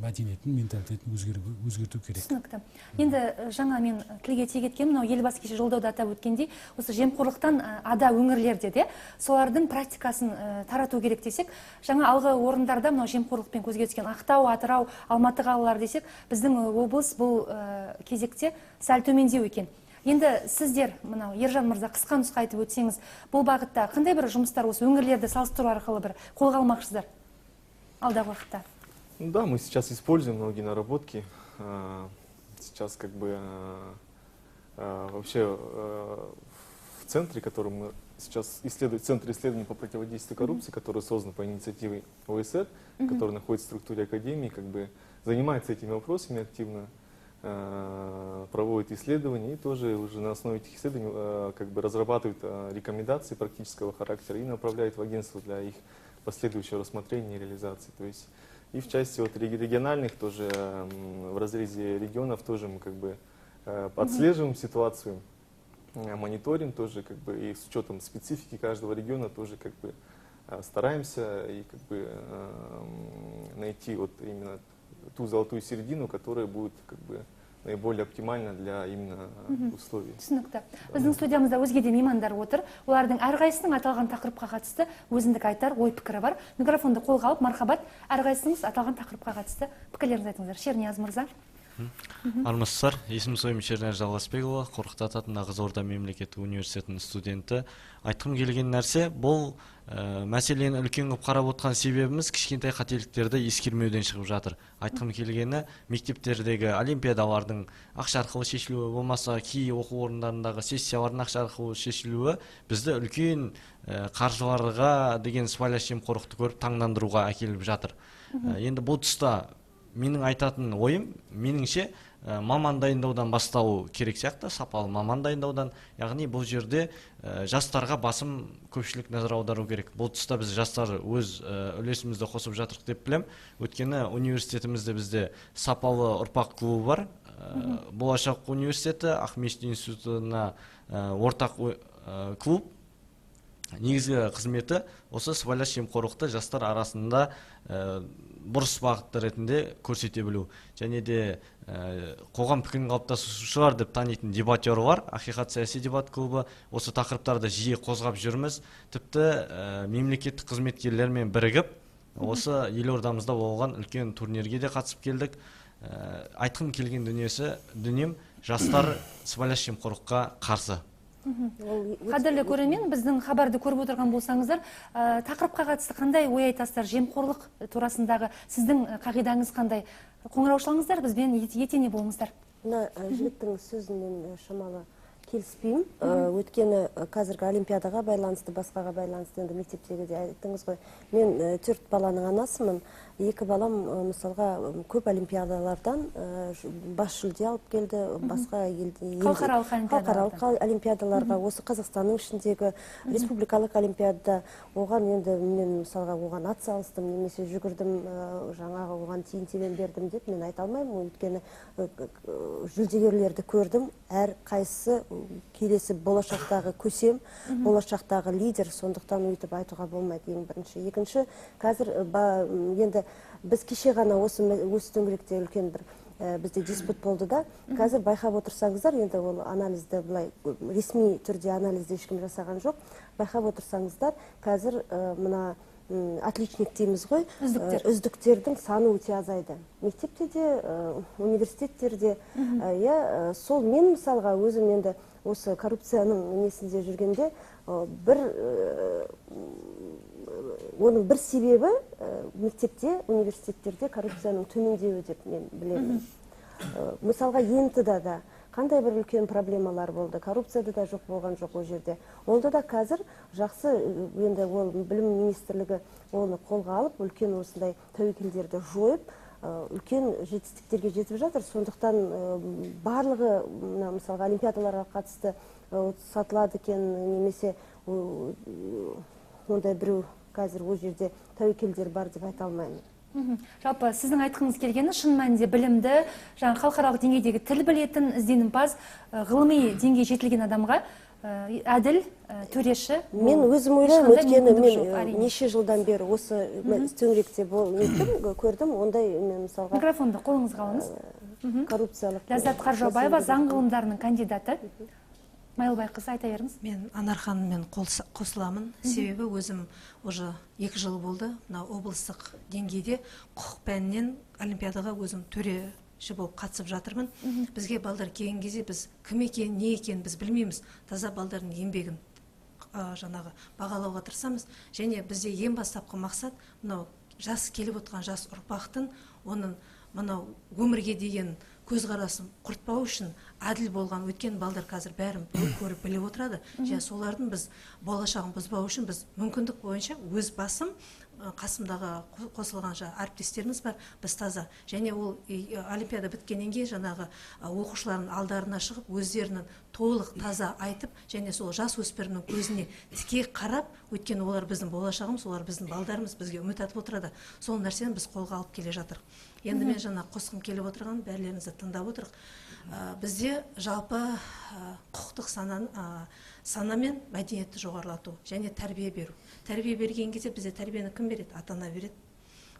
мәдениетін, менталитетін өзгерту керек. Түсінікті. Енді жаңа мен тілге тиек еткен, мынау Елбасы кеше жолдауда атап өткендей, осы жемқорлықтан ада өңірлерде де солардың практикасын тарату керек десек, жаңа алғы орындарда мынау жемқорлықпен көзге түскен Ақтау, Атырау, Алматы қалалары десек, біздің облыс бұл кезекте сәл төмендеу екен. Енді сіздер, мынау Ержан мырза, қысқа нұсқа айтып өтсеңіз, бұл бағытта қандай бір жұмыстар осы өңірлерді салыстыру арқылы бір қолға алмақшысыздар алдағы уақытта? Да, мы сейчас используем многие наработки. Сейчас, как бы, вообще в центре, который мы сейчас исследуем, Центр исследований по противодействию коррупции, который создан по инициативе ОЭСР, который находится в структуре Академии, как бы занимается этими вопросами активно, проводит исследования и тоже уже на основе этих исследований как бы разрабатывает рекомендации практического характера и направляет в агентство для их последующего рассмотрения и реализации. То есть и в части вот региональных тоже, в разрезе регионов тоже мы как бы отслеживаем ситуацию, мониторим тоже, как бы, и с учетом специфики каждого региона тоже как бы стараемся и как бы найти вот именно ту золотую середину, которая будет как бы наиболее оптимальна для именно условий. Түсінікті. Біздің студиямызда өзге де меймандар отыр. Олардың әрқайсысының аталған тақырыпқа қатысты өзіндік айтар ой пікірі бар. Микрофонды қолға алып, мархабат, әрқайсыңыз аталған тақырыпқа қатысты пікірлеріңізді айтыңыздар. Шернияз мырза. Армысыздар, есімім сойым Шернияз Жалғасбекұлы, Қорқыт ата атындағы Қызылорда мемлекеттік университетінің студенті. Айтқым келген нәрсе, бұл мәселені үлкен қылып қарап отқан себебіміз кішкентай қателіктерді ескермеуден шығып жатыр. Айтқым келгені, мектептердегі олимпиадалардың ақша арқылы шешілуі, болмаса кей оқу орындарындағы сессиялардың ақша арқылы шешілуі бізді үлкен қаржыларға деген сыбайлас жемқорлықты көріп таңдандыруға әкеліп жатыр. Енді бұл тұста менің айтатын ойым, меніңше, маман дайындаудан бастау керек сияқты, сапалы маман дайындаудан. Яғни бұл жерде жастарға басым көпшілік назар аудару керек. Бұл тұста біз жастар өз үлесімізді қосып жатырық деп білем. Өйткені университетімізде бізде сапалы ұрпақ клубы бар. Болашақ университеті, Ақмешіт институтына ортақ клуб. Негізгі қызметі осы сыбайлас жемқорлықты жастар арасында бұрыс бағытты ретінде көрсете білу. Және де қоғам пікірін қалыптастырушылар деп танитын дебатер бар, Ақиқат саяси дебат клубы. Осы тақырыптарды жиі қозғап жүрміз. Тіпті мемлекеттік қызметкерлермен бірігіп, осы елордамызда болған үлкен турнирге де қатысып келдік. Айтқым келген дүнием, жастар сыбайлас жемқорлыққа қарсы. Қадірлі көрермен, біздің хабарды көріп отырған болсаңыздар, тақырыпқа қатысты қандай ой айтасыздар, жемқорлық турасындағы сіздің қағидаңыз қандай? Қоңырау шалыңыздар, бізбен етене болыңыздар. Мына жігіттің сөзімен шамалы келіспеймін. Өйткені қазіргі олимпиадаға байланысты, басқаға байланысты, енді мектептегі де айттыңыз ғой. Мен 4 баланың анасымын. 2 балам мысалға көп олимпиадалардан бас жүлде алып келді, басқа халықаралық олимпиадаларға, осы Қазақстанның ішіндегі республикалық олимпиадада оған енді мен мысалға оған ат салыстым, немесе жүгірдім, жаңағы оған тиын тебен бердім деп мен айта алмаймын. Өйткені жүлдегерлерді көрдім, әр қайсысы келесі болашақтағы көсем, болашақтағы лидер, сондықтан өйтіп айтуға болмайды ең бірінші. Екінші, қазір енді біз кеше ғана осы төңіректе үлкен бір бізде диспут болды да. Қазір байқап отырсаңыздар, енді ол анализді былай ресми түрде анализді ешкім жасаған жоқ. Байқап отырсаңыздар, қазір мына отличник дейміз ғой, үздіктердің саны өте азайды. Мектепте де, университеттерде, сол мен мысалға өзім енді осы коррупцияның несінде жүргенде бір оның бір себебі мектепте, университеттерде коррупцияның төмендеуі деп мен білемін. Мысалға ЕНТ-да да қандай бір үлкен проблемалар болды, коррупцияда да жоқ болған жоқ ол жерде. Онда да қазір жақсы, енді ол білім министрлігі оны қолға алып, үлкен осындай тәуекелдерді жойып, үлкен жетістіктерге жетіп жатыр. Сондықтан барлығы мысалға олимпиадаларға қатысты сатылады екен, немесе ондай біреу қазір ол жерде тәуекелдер бар деп айта алмаймын. Жалпы сіздің айтқыңыз келгені шын мәнінде білімді, жаңа халықаралық деңгейдегі тіл білетін, ізденімпаз, ғылыми деңгей жетілген адамға әділ төреші. Мен өзім ойлаймын, өйткені мен неше жылдан бері осы төңіректе көрдім, ондай мен мысалға. Микрофонды қолыңызға алыңыз. Коррупциялық. Ләззат Қаржаубаева, заң ғылымдарының кандидаты. Майлыбайқызы, айта беріңіз. Мен Анар ханыммен қосыламын. Себебі өзім уже 2 жыл болды. Мына облыстық деңгейде құқық пәнінен олимпиадаға өзім төреші болып қатысып жатырмын. Бізге балдар келген кезде біз кім екенін, не екенін біз білмейміз. Таза балдардың еңбегін жаңағы бағалауға тырысамыз. Және бізде ең бастапқы мақсат мынау жас келіп отқан жас ұрпақтың оның мынау өмірге деген көзқарасын құртпау үшін әділ болған, өйткені балдар қазір бәрін көріп біліп отырады. Және солардың біз болашағын бұзбау үшін біз мүмкіндік бойынша өз басым, қасымдағы қосылған әріптестеріміз бар, біз таза. Және ол олимпиада біткеннен кейін жаңағы оқушылардың алдарына шығып, өздерінің толық таза айтып, және сол жас өспірімнің көзіне тіке қарап, өйткені олар біздің болашағымыз, олар біздің балдарымыз, бізге үміт артып отырады. Сол нәрсені біз қолға алып келе жатырмыз. Енді мен жаңа қосқым келіп отырған, бәрілеріңізді тыңдап отырық. Бізде жалпы құқықтық сана мен мәдениетті жоғарылату және тәрбие беру. Тәрбие берген кезде бізде тәрбиені кім береді? Ата-ана береді.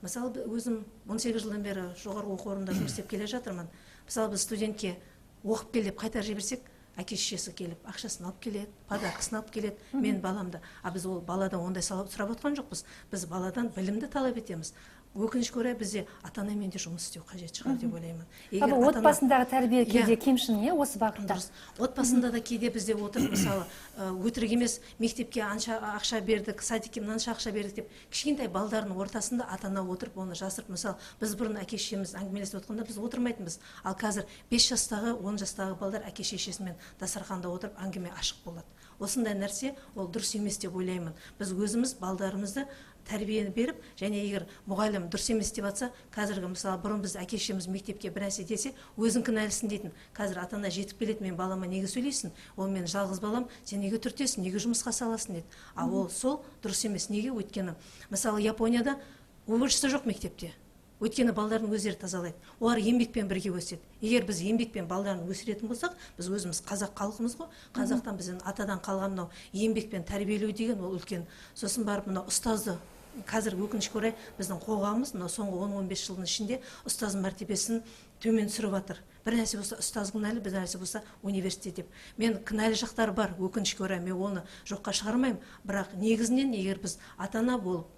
Мысалы, өзім 18 жылдан бері жоғарғы оқу орнында жұмыс істеп келе жатырмын. Мысалы, біз студентке оқып кел деп қайтарып жіберсек, әке шешесі келіп ақшасын алып келеді, подаркасын алып келеді, мен баламды. А біз ол баладан ондай сұрап отқан жоқпыз. Біз баладан білімді талап етеміз. Өкінішке орай бізде ата-анамен де жұмыс істеу қажет шығар деп ойлаймын. Егер отбасындағы тәрбие кейде кемшін, иә, осы бағытта. Дұрыс. Отбасында да кейде бізде отырып, мысалы, өтірік емес, мектепке анша ақша бердік, садикке мынанша ақша бердік деп, кішкентай балдардың ортасында ата-ана отырып оны жасырып, мысалы, біз бұрын әке шешеміз әңгімелесіп отқанда біз отырмайтынбыз. Ал қазір 5 жастағы, 10 жастағы балдар әке шешесімен дастарханда отырып әңгіме ашық болады. Осындай нәрсе ол дұрыс емес деп ойлаймын. Біз өзіміз балдарымызды тәрбиені беріп, және егер мұғалім дұрыс емес деп атса, қазіргі мысалы бұрын біз әке шешеміз мектепке бір нәрсе десе, өзің кінәлісің дейтін. Қазір ата-ана жетіп келеді, мен балама неге сөйлейсің? Ол менің жалғыз балам, сен неге түртесің, неге жұмысқа саласың дейді. А ол сол дұрыс емес. Неге? Өйткені мысалы Японияда уборщица жоқ мектепте. Өйткені балдардың өздері тазалайды. Олар еңбекпен бірге өседі. Егер біз еңбекпен балдарын өсіретін болсақ, біз өзіміз қазақ халқымыз ғой. Қазақтан бізден атадан қалған мынау еңбекпен тәрбиелеу деген ол үлкен. Сосын барып мынау ұстазды, қазір өкінішке орай біздің қоғамымыз мынау соңғы 10-15 жылдың ішінде ұстаз мәртебесін төмен түсіріп жатыр. Бір нәрсе болса ұстаз кінәлі, бір нәрсе болса университет деп. Мен кінәлі жақтар бар, өкінішке орай мен оны жоққа шығармаймын. Бірақ негізінен егер біз ата-ана болып,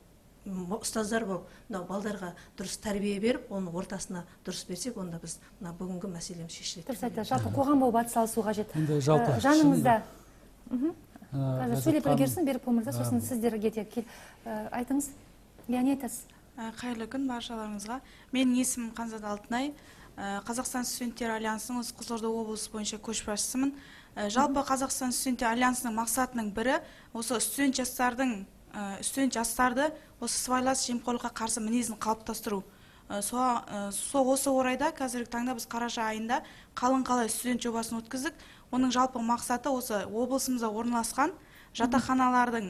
ұстаздар болып, мынау балдарға дұрыс тәрбие беріп, оның ортасына дұрыс берсек, онда біз мына бүгінгі мәселеміз шешіледі. Дұрыс айтасыз. Жалпы қоғам болып атсалысу қажет. Енді жалпы жаныңызда қазір сөйлеп үлгерсін Берікбол мырза, сосын сіздерге де айтыңыз. Иә, не айтасыз? Қайырлы күн баршаларыңызға. Менің есімім Қанзада Алтынай. Қазақстан студенттер альянсының Қызылорда облысы бойынша көшбасшысымын. Жалпы Қазақстан студенттер альянсының мақсатының бірі осы студент жастарды осы сыбайлас жемқорлыққа қарсы мінезін қалыптастыру. Осы орайда қазіргі таңда біз қараша айында қалың қалай студент жобасын өткіздік. Оның жалпы мақсаты осы облысымызда орналасқан жатақханалардың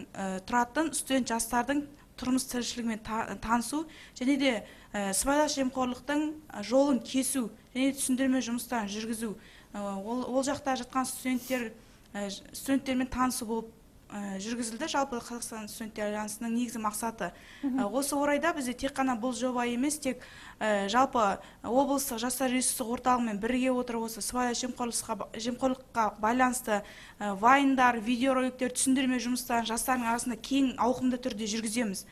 тұратын студент жастардың тұрмыс тіршілігімен танысу және де сыбайлас жемқорлықтың жолын кесу және түсіндірме жұмыстарын жүргізу. Ол жақта жатқан студенттермен танысу болып жүргізілді. Жалпы Қазақстан студенттер альянсының негізгі мақсаты. Осы орайда бізде тек қана бұл жоба емес, тек жалпы облыстық жастар ресурстық орталығымен бірге отырып осы сыбайлас жемқорлыққа байланысты вайндар, видеороликтер, түсіндірме жұмыстарын жастардың арасында кең ауқымды түрде жүргіземіз.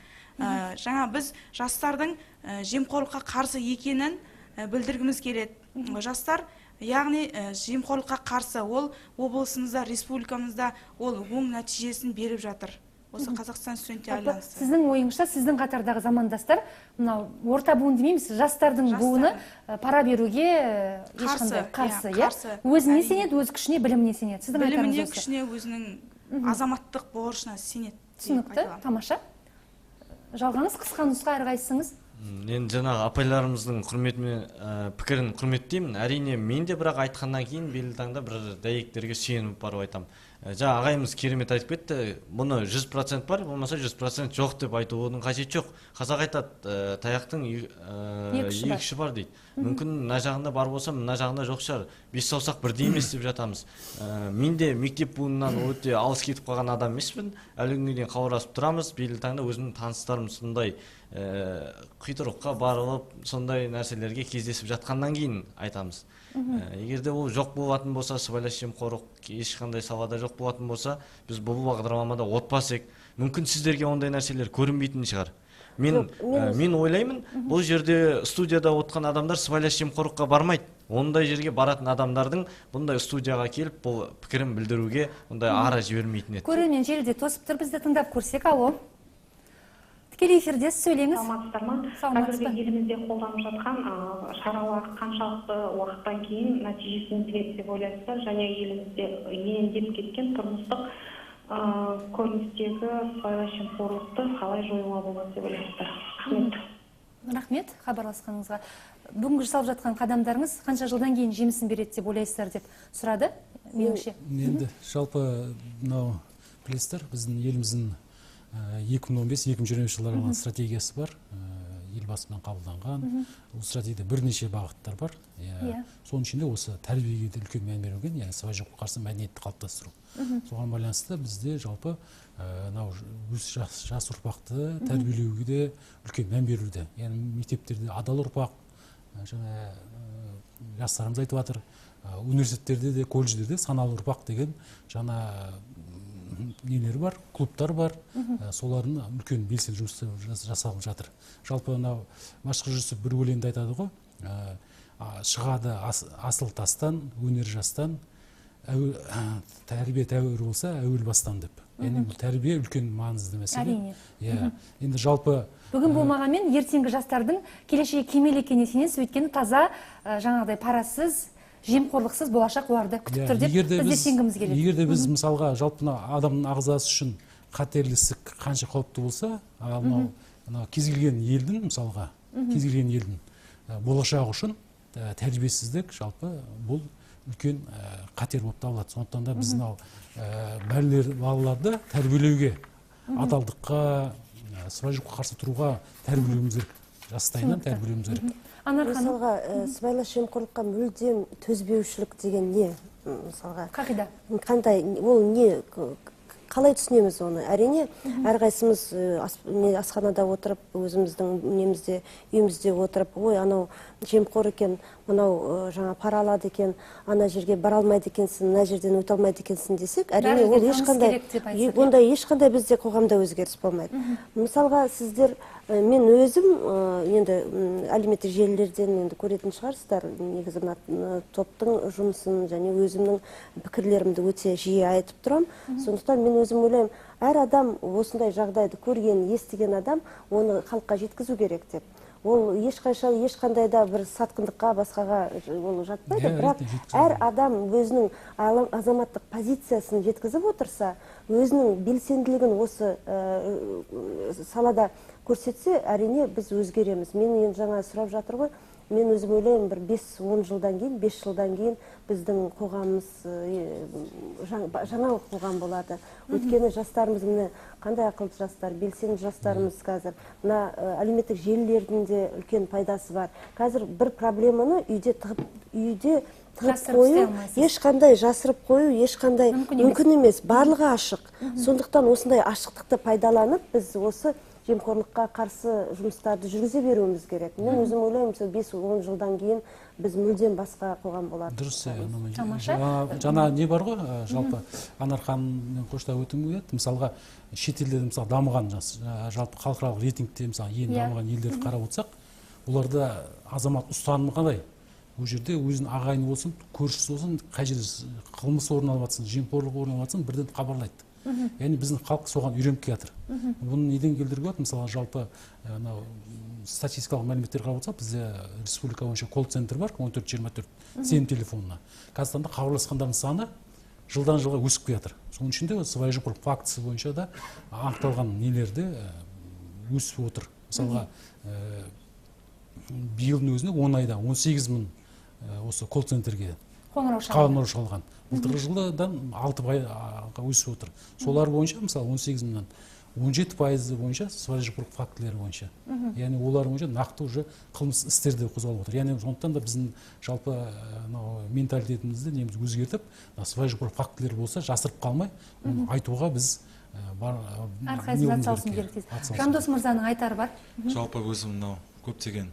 Жаңа біз жастардың жемқорлыққа қарсы екенін білдіргіміз келеді. Жастар, яғни жемқорлыққа қарсы, ол облысымызда, республикамызда ол оң нәтижесін беріп жатыр. Осы Қазақстан студенттер альянсы. Сіздің ойыңызша, сіздің қатардағы замандастар, мынау орта буын демейміз, жастардың буыны пара беруге ешқандай қарсы, иә? Өзіне сенеді, өз күшіне, біліміне сенеді. Сіздің айтарыңыз осы. Біліміне, күшіне, өзінің азаматтық борышына сенеді. Түсінікті, тамаша. Жалғаңыз, қысқа нұсқа әрқайсыңыз. Енді жаңағы апайларымыздың құрметімен пікірін құрметтеймін. Әрине, мен де бірақ айтқаннан кейін белгілі таңда бір дәйектерге сүйеніп барып айтамын. Жаңа ағайымыз керемет айтып кетті, бұны 100% бар, болмаса 100% жоқ деп айтудың қажеті жоқ. Қазақ айтады, таяқтың екі ұшы бар дейді. Мүмкін мына жағында бар болса, мына жағында жоқ шығар. Бес саусақ бірдей емес деп жатамыз. Мен де мектеп буынынан өте алыс кетіп қалған адам емеспін. Әлі күнге дейін хабарласып тұрамыз. Белгілі таңда өзімнің таныстарым сондай құйтырыққа барылып, сондай нәрселерге кездесіп жатқаннан кейін айтамыз. Егер де ол жоқ болатын болса, сыбайлас жемқорлық ешқандай салада жоқ болатын болса, біз бұл бағдарламада отпасек, мүмкін сіздерге ондай нәрселер көрінбейтін шығар. Мен ойлаймын, бұл жерде студияда отқан адамдар сыбайлас жемқорлыққа бармайды. Ондай жерге баратын адамдардың бұндай студияға келіп, бұл пікірін білдіруге ондай ара жібермейтін еді. Көрермен желіде тосып тұр, бізді тыңдап көрсек, алло. Тікелей эфирде сөйлеңіз. Саламатсыздар ма? Қазіргі елімізде қолданып жатқан шаралар қаншалықты уақыттан кейін нәтижесін береді деп ойлайсыздар? Және елімізде ендеп кеткен тұрмыстық көріністегі сыбайлас жемқорлықты қалай жоюға болады деп ойлайсыздар? Рахмет. Рахмет хабарласқаныңызға. Бүгінгі жасалып жатқан қадамдарыңыз қанша жылдан кейін жемісін береді деп ойлайсыздар деп сұрады меніңше. Енді жалпы мынау білесіздер, біздің еліміздің 2015-2020 жылдарға арналған стратегиясы бар, елбасымен қабылданған. Бұл стратегияда бірнеше бағыттар бар. Соның ішінде осы тәрбиеге де үлкен мән берілген, яғни сыбайлас жемқорлыққа қарсы мәдениетті қалыптастыру. Соған байланысты бізде жалпы мынау жас ұрпақты тәрбиелеуге де үлкен мән берілуде. Яғни мектептерде адал ұрпақ, жаңа жастарымыз айтып жатыр, университеттерде де, колледждерде саналы ұрпақ деген жаңа нелер бар, клубтар бар, солардың үлкен белсенді жұмысы жасалып жатыр. Жалпы мынау Мәшһүр Жүсіп бір өлеңде айтады ғой, шығады асыл тастан, өнер жастан, тәрбие тәуір болса әуел бастан деп. Яғни бұл тәрбие үлкен маңызды мәселе. Әрине. Енді жалпы бүгін болмағанмен ертеңгі жастардың келешегі кемел екеніне сенесіз, өйткені таза, жаңағыдай парасыз, жемқорлықсыз болашақ оларды күтіп тұр деп біз де сенгіміз келеді. Егер де біз мысалға жалпы адамның ағзасы үшін қатерлі ісік қанша қауіпті болса, ал мынау кез келген елдің мысалға, кез келген елдің болашағы үшін тәрбиесіздік жалпы бұл үлкен қатер болып табылады. Сондықтан да біз мынау балаларды тәрбиелеуге, адалдыққа, сыбайлас жемқорлыққа қарсы тұруға тәрбиелеуіміз керек. Жастайынан тәрбиелеуіміз керек. Мысалға, сыбайлас жемқорлыққа мүлдем төзбеушілік деген не? Мысалға, қағида. Қандай, ол не, қалай түсінеміз оны? Әрине, әрқайсымыз асханада отырып, өзіміздің немізде, үйімізде отырып, ой, анау жемқор екен, мынау жаңа пара алады екен, ана жерге бара алмайды екенсің, мына жерден өте алмайды екенсің десек, әрине, ол ешқандай, ондай ешқандай бізде қоғамда өзгеріс болмайды. Мысалға, сіздер, мен өзім енді әлеуметтік желілерден енді көретін шығарсыздар, негізі мына топтың жұмысын және өзімнің пікірлерімді өте жиі айтып тұрамын. Сондықтан мен өзім ойлаймын, әр адам осындай жағдайды көрген, естіген адам оны халыққа жеткізу керек деп. Ол ешқашан ешқандай да бір сатқындыққа, басқаға ол жатпайды, бірақ әр адам өзінің азаматтық позициясын жеткізіп отырса, өзінің белсенділігін осы салада көрсетсе, әрине біз өзгереміз. Мен енді жаңа сұрап жатыр ғой, мен өзім ойлаймын, бір 5-10 жылдан кейін, 5 жылдан кейін біздің қоғамымыз жаңа қоғам болады. Өйткені жастарымыз міне қандай ақылды жастар, белсенді жастарымыз қазір. Мына әлеуметтік желілердің де үлкен пайдасы бар. Қазір бір проблеманы үйде тығып қою, ешқандай жасырып қою, ешқандай мүмкін емес. Барлығы ашық. Сондықтан осындай ашықтықты пайдаланып, біз осы жемқорлыққа қарсы жұмыстарды жүргізе беруіміз керек. Мен өзім ойлаймын, сол 5-10 жылдан кейін біз мүлдем басқа қоғам болады. Дұрыс. Жаңа не бар ғой, жалпы Анар ханыммен қоштап өткім келеді. Мысалға, шетелде мысалы дамыған, жалпы халықаралық рейтингте мысалы ең дамыған елдерді қарап отырсақ, оларда азамат ұстанымы қалай? Ол жерде өзінің ағайыны болсын, көршісі болсын, қай жерде қылмыс орын алып жатсын, жемқорлық орын алып жатсын, бірден хабарлайды. Яғни біздің халық соған үйреніп келе жатыр. Бұны неден келтіруге болады? Мысалы, жалпы статистикалық мәліметтер қарап отырсақ, бізде республика бойынша колл-центр бар, 1424 сенім телефонына. Қазіргі таңда хабарласқандардың саны жылдан жылға өсіп келе жатыр. Соның ішінде сыбайлас жемқорлық фактісі бойынша да анықталған нелерде өсіп отыр. Мысалға, биылдың өзінде 10 айда 18 мың осы колл-центрге қоңырау шалған. Былтырғы жылдан 6 пайызға өсіп отыр. Солар бойынша, мысалы, 18 мыңнан 17% бойынша сыбайлас жемқорлық фактілері бойынша. Яғни олар бойынша нақты уже қылмыс істері де қозғалып отыр. Яғни сондықтан да біздің жалпы менталитетімізді неміз өзгертіп, сыбайлас жемқорлық фактілері болса, жасырып қалмай, оны айтуға біз әрқайсымыз атсалысуымыз керек дейсіз. Жандос мырзаның айтары бар. Жалпы өзім мынау көптеген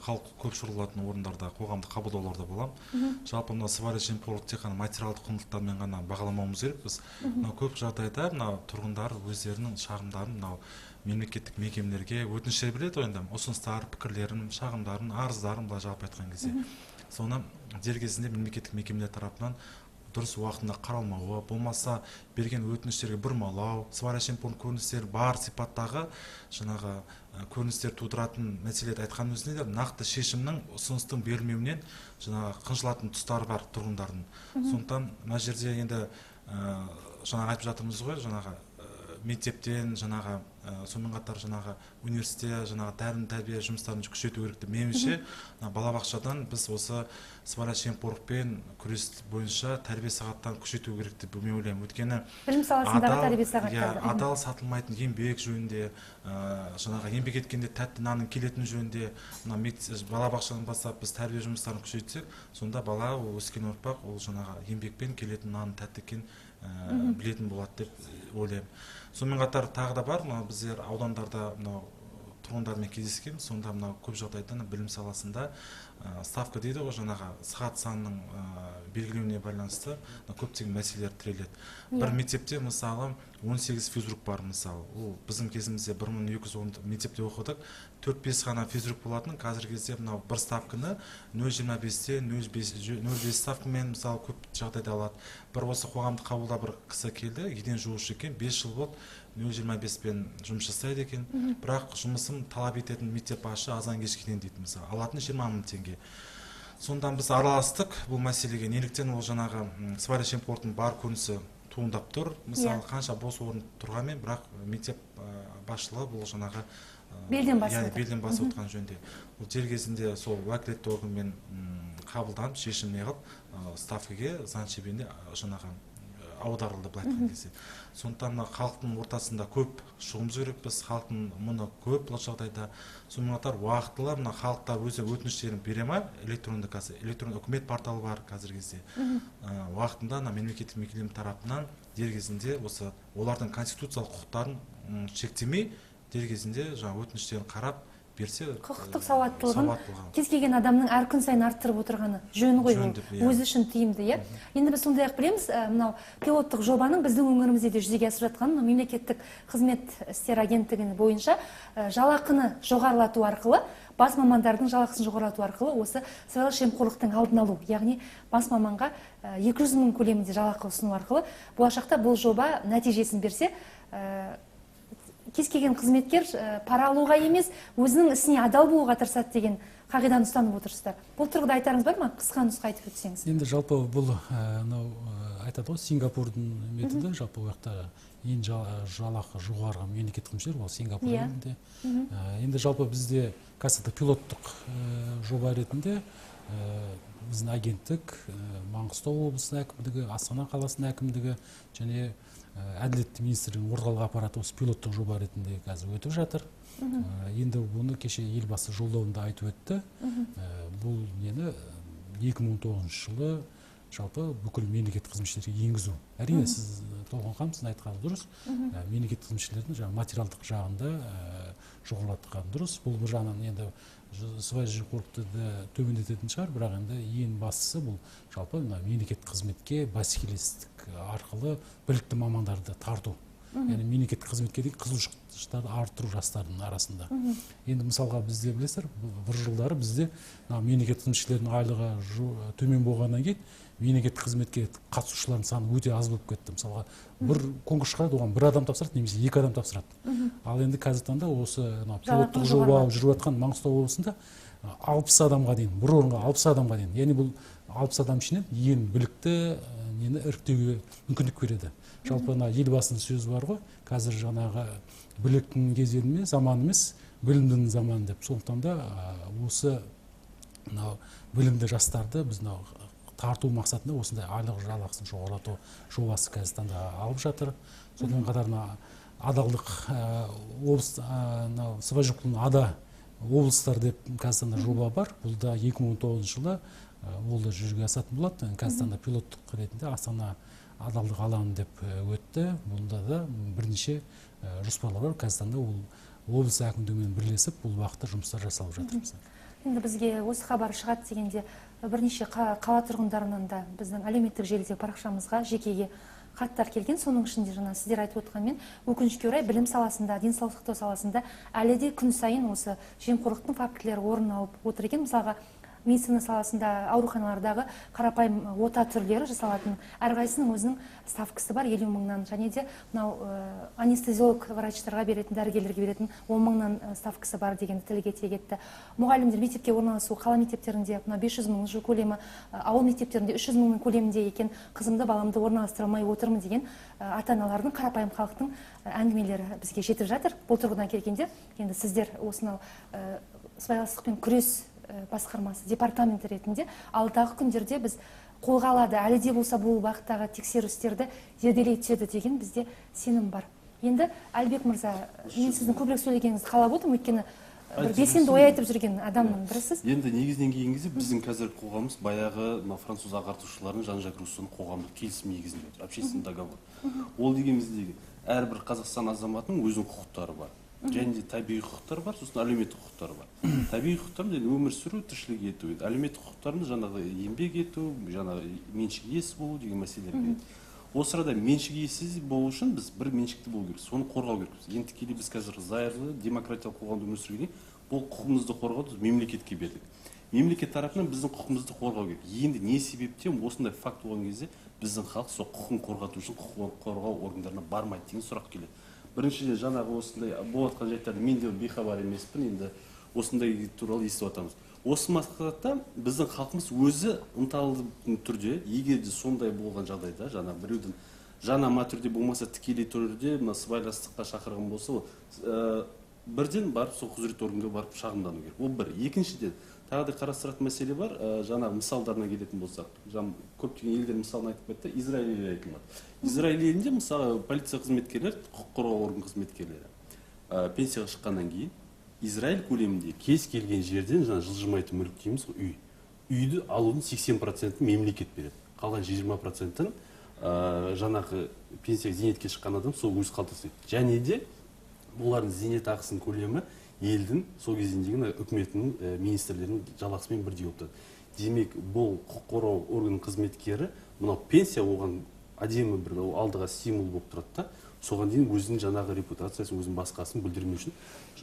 халық көп шоғырланатын орындарда, қоғамдық қабылдауларда боламын. Жалпы мына сыбайлас жемқорлық тек қана материалдық құндылықтармен ғана бағаламауымыз керек біз. Мына көп жағдайда мына тұрғындар өздерінің шағымдарын мынау мемлекеттік мекемелерге өтініштер береді ғой енді, ұсыныстар, пікірлерін, шағымдарын, арыздарын былай жалпы айтқан кезде. Соны дер кезінде мемлекеттік мекемелер тарапынан дұрыс уақытында қаралмауы, болмаса берген өтініштерге бұрмалау, сыбайлас жемқорлық көріністері бар сипаттағы жаңағы көріністер тудыратын мәселелерді айтқан өзінде де нақты шешімнің, ұсыныстың берілмеуінен жаңағы қынжылатын тұстары бар тұрғындардың. Сондықтан мына жерде енді жаңағы айтып жатырмыз ғой, жаңағы мектептен, жаңағы сонымен қатар жаңағы университет, жаңағы тәлім тәрбие жұмыстарын күшейту керек деп. Меніңше, балабақшадан біз осы сыбайлас жемқорлықпен күрес бойынша тәрбие сағаттарын күшейту керек деп мен ойлаймын. Өйткені білім саласындағы тәрбие сағаттары, адал сатылмайтын еңбек жөнінде, жаңағы еңбек еткенде тәтті нанның келетіні жөнінде мына балабақшадан бастап біз тәрбие жұмыстарын күшейтсек, сонда бала, ол өскен ұрпақ, ол жаңағы еңбекпен келетін нанның тәтті екенін білетін болады деп ойлаймын. Сонымен қатар тағы да бар, мына біздер аудандарда мынау тұрғындармен кездескенбіз, сонда мынау көп жағдайда білім саласында ставка дейді ғой, жаңағы сағат санының белгілеуіне байланысты көптеген мәселелер тіреледі. Бір мектепте мысалы 18 физрук бар мысалы. Ол біздің кезімізде 1210 мектепте оқыдық, 4-5 ғана физрук болатын. Қазіргі кезде мынау бір ставканы 0,25-те 0,5 ставкамен мысалы көп жағдайда алады. Бір осы қоғамдық қабылда бір кісі келді, еден жуушы екен, 5 жыл болды 0,25-пен жұмыс жасайды екен. Бірақ жұмысын талап ететін мектеп басшы азан кешке дейін дейді мысалы, алатын 20 000 теңге. Сондан біз араластық бұл мәселеге. Неліктен ол жаңағы сыбайлас жемқорлықтың бар көрінісі туындап тұр. Мысалы, қанша бос орын тұрғанмен, бірақ мектеп басшылығы бұл жаңағы белден басып отырған жөнінде. Ол дер кезінде сол уәкілетті органмен қабылданып, шешім неғып, ставкаге заң шеңберінде жаңағы аударылды былай айтқан кезде. Сондықтан мына халықтың ортасында көп шығуымыз керек біз, халықтың мұны көп бұл жағдайда. Сонымен қатар уақытылы мына халықтар өзі өтініштерін бере ма, электронды қазір, электронды үкімет порталы бар қазіргі кезде. Уақытында мына мемлекеттік мекеме тарапынан дер кезінде осы олардың конституциялық құқықтарын шектемей, дер кезінде жаңа өтініштерін қарап берсе, құқықтық сауаттылығын кез келген адамның әр күн сайын арттырып отырғаны жөн ғой, ол өзі үшін тиімді, иә. Енді біз сондай-ақ білеміз, мынау пилоттық жобаның біздің өңірімізде де жүзеге асып жатқанын, мемлекеттік қызмет істері агенттігінің бойынша жалақыны жоғарылату арқылы, бас мамандардың жалақысын жоғарылату арқылы осы сыбайлас жемқорлықтың алдын алу, яғни бас маманға 200 000 көлемінде жалақы ұсыну арқылы болашақта бұл жоба нәтижесін берсе, кез келген қызметкер пара алуға емес, өзінің ісіне адал болуға тырысады деген қағиданы ұстанып отырсыздар. Бұл тұрғыда айтарыңыз бар ма? Қысқа нұсқа айтып өтсеңіз. Енді жалпы бұл мынау айтады ғой, Сингапурдың методы, жалпы ол жақта ең жалақы жоғарғы мемлекеттік қызметшілер ол Сингапур елінде. Енді жалпы бізде қазір пилоттық жоба ретінде біздің агенттік, Маңғыстау облысының әкімдігі, Астана қаласының әкімдігі және Әділет министрлігінің орталық аппараты осы пилоттық жоба ретінде қазір өтіп жатыр. Енді бұны кеше Елбасы жолдауында айтып өтті. Бұл нені 2019 жылы жалпы бүкіл мемлекеттік қызметшілерге енгізу. Әрине, сіз Толқын ханым, сіздің айтқаныңыз дұрыс. Мемлекеттік қызметшілердің жаңа материалдық жағында жоғарылатқан дұрыс. Бұл бір жағынан енді сыбайлас жемқорлықты төмендететін шығар, бірақ енді ең бастысы бұл жалпы мына мемлекеттік қызметке бәсекелестік арқылы білікті мамандарды тарту. Яғни мемлекеттік қызметке деген қызығушылықты арттыру жастардың арасында. Енді мысалға бізде білесіздер, бір жылдары бізде мына мемлекеттік қызметшілердің айлығы төмен болғаннан кейін мемлекеттік қызметке қатысушылардың саны өте аз болып кетті. Мысалға бір конкурс шығарады, оған бір адам тапсырады немесе екі адам тапсырады. Ал енді қазіргі таңда осы пилоттық жоба жүріп жатқан Маңғыстау облысында 60 адамға дейін, бір орынға 60 адамға дейін. Яғни бұл 60 адам ішінен ең білікті нені іріктеуге мүмкіндік береді. Жалпы мына Елбасының сөзі бар ғой, қазір жаңағы біліктің кезеңі емес, заманы емес, білімдінің заманы деп. Сондықтан да осы мынау білімді жастарды біз мынау тарту мақсатында осындай айлық жалақысын жоғарылату жобасы қазіргі таңда алып жатыр. Сонымен қатар мына адалдық облыс мынау сыбайлас жемқорлықтың ада облыстар деп қазіргі таңда жоба бар. Бұл да 2019 жылы ол да жүзеге асатын болады. Қазіргі таңда пилоттық ретінде Астана адалдық алаңы деп өтті. Бұнда да бірнеше жоспарлар бар. Қазіргі таңда ол облыс әкімдігімен бірлесіп бұл бағытта жұмыстар жасалып жатыр. Енді бізге осы хабар шығады дегенде бірнеше қала тұрғындарынан да біздің әлеуметтік желідегі парақшамызға жекеге хаттар келген. Соның ішінде жаңа сіздер айтып отқанмен, өкінішке орай білім саласында, денсаулық сақтау саласында әлі де күн сайын осы жемқорлықтың фактілері орын алып отыр екен. Мысалға, Медицина саласында ауруханалардағы қарапайым ота түрлері жасалатын әрқайсысының өзінің ставкасы бар 50 мыңнан, және де мынау анестезиолог врачтарға беретін, дәрігерлерге беретін 10 мыңнан ставкасы бар дегенді тілге тиек етті. Мұғалімдер мектепке орналасу қала мектептерінде мына 500 мың жыл көлемі, ауыл мектептерінде 300 мыңның көлемінде екен, қызымды баламды орналастыра алмай отырмын деген ата-аналардың, қарапайым халықтың әңгімелері бізге жетіп жатыр. Бұл тұрғыдан келгенде енді сіздер осынау сыбайластықпен күрес басқармасы департаменті ретінде алдағы күндерде біз қолға алады, әлі де болса бұл бағыттағы тексерістерді зерделей түседі деген бізде сенім бар. Енді Әлібек мырза, мен сіздің көбірек сөйлегеніңізді қалап отырмын, өйткені бір белсенді ой айтып жүрген адамның бірісіз. Енді негізінен келген кезде біздің қазіргі қоғамымыз баяғы мына француз ағартушыларының Жан-Жак Руссоның қоғамдық келісім негізінде отыр, общественный договор. Ол дегеніміз әрбір Қазақстан азаматының өзінің құқықтары бар. Және де табиғи құқықтар бар, сосын әлеуметтік құқықтар бар. Табиғи құқықтар енді өмір сүру, тіршілік ету. Әлеуметтік құқықтарымыз жаңағы еңбек ету, жаңағы меншік иесі болу деген мәселелер келеді. Осы арада меншік иесі болу үшін біз бір меншікті болу керек, соны қорғау керекпіз. Енді тікелей біз қазір зайырлы демократиялық қоғамда өмір сүргеннен бұл құқығымызды қорғауды мемлекетке бердік. Мемлекет тарапынан біздің құқығымызды қорғау керек. Енді не себептен осындай факт болған кезде біздің халық сол құқығын қорғату үшін құқық қорғау органдарына бармайды деген сұрақ келеді. Біріншіден, жаңағы осындай болып жатқан жайттарды мен де бейхабар емеспін, енді осындай туралы естіп жатамыз. Осы мақсатта біздің халқымыз өзі ынталы түрде, егер де сондай болған жағдайда, жаңа біреудің жанама түрде болмаса тікелей түрде мына сыбайластыққа шақырған болса, бірден барып сол құзыретті органға барып шағымдану керек. Ол бір. Екіншіден, тағы да қарастыратын мәселе бар, жаңағы мысалдарына келетін болсақ, көптеген елдер мысалын айтып кетті, Израиль елі айтылмады. Израиль елінде мысалы полиция қызметкерлері, құқық қорғау орган қызметкерлері пенсияға шыққаннан кейін Израиль көлемінде кез келген жерден жаңа жылжымайтын мүлік дейміз ғой, үй. Үйді алудың 80%-ін мемлекет береді. Қалған 20%-ін жаңағы пенсия зейнетке шыққан адам сол өз қалтасына. Және де олардың зейнетақысының көлемі елдің сол кезеңдегі үкіметінің министрлерінің жалақысымен бірдей болып тұрады. Демек, бұл құқық қорғау органының қызметкері мынау пенсия оған әдемі бір алдыға стимул болып тұрады да, соған дейін өзінің жаңағы репутациясын, өзінің басқасын бүлдірмеу үшін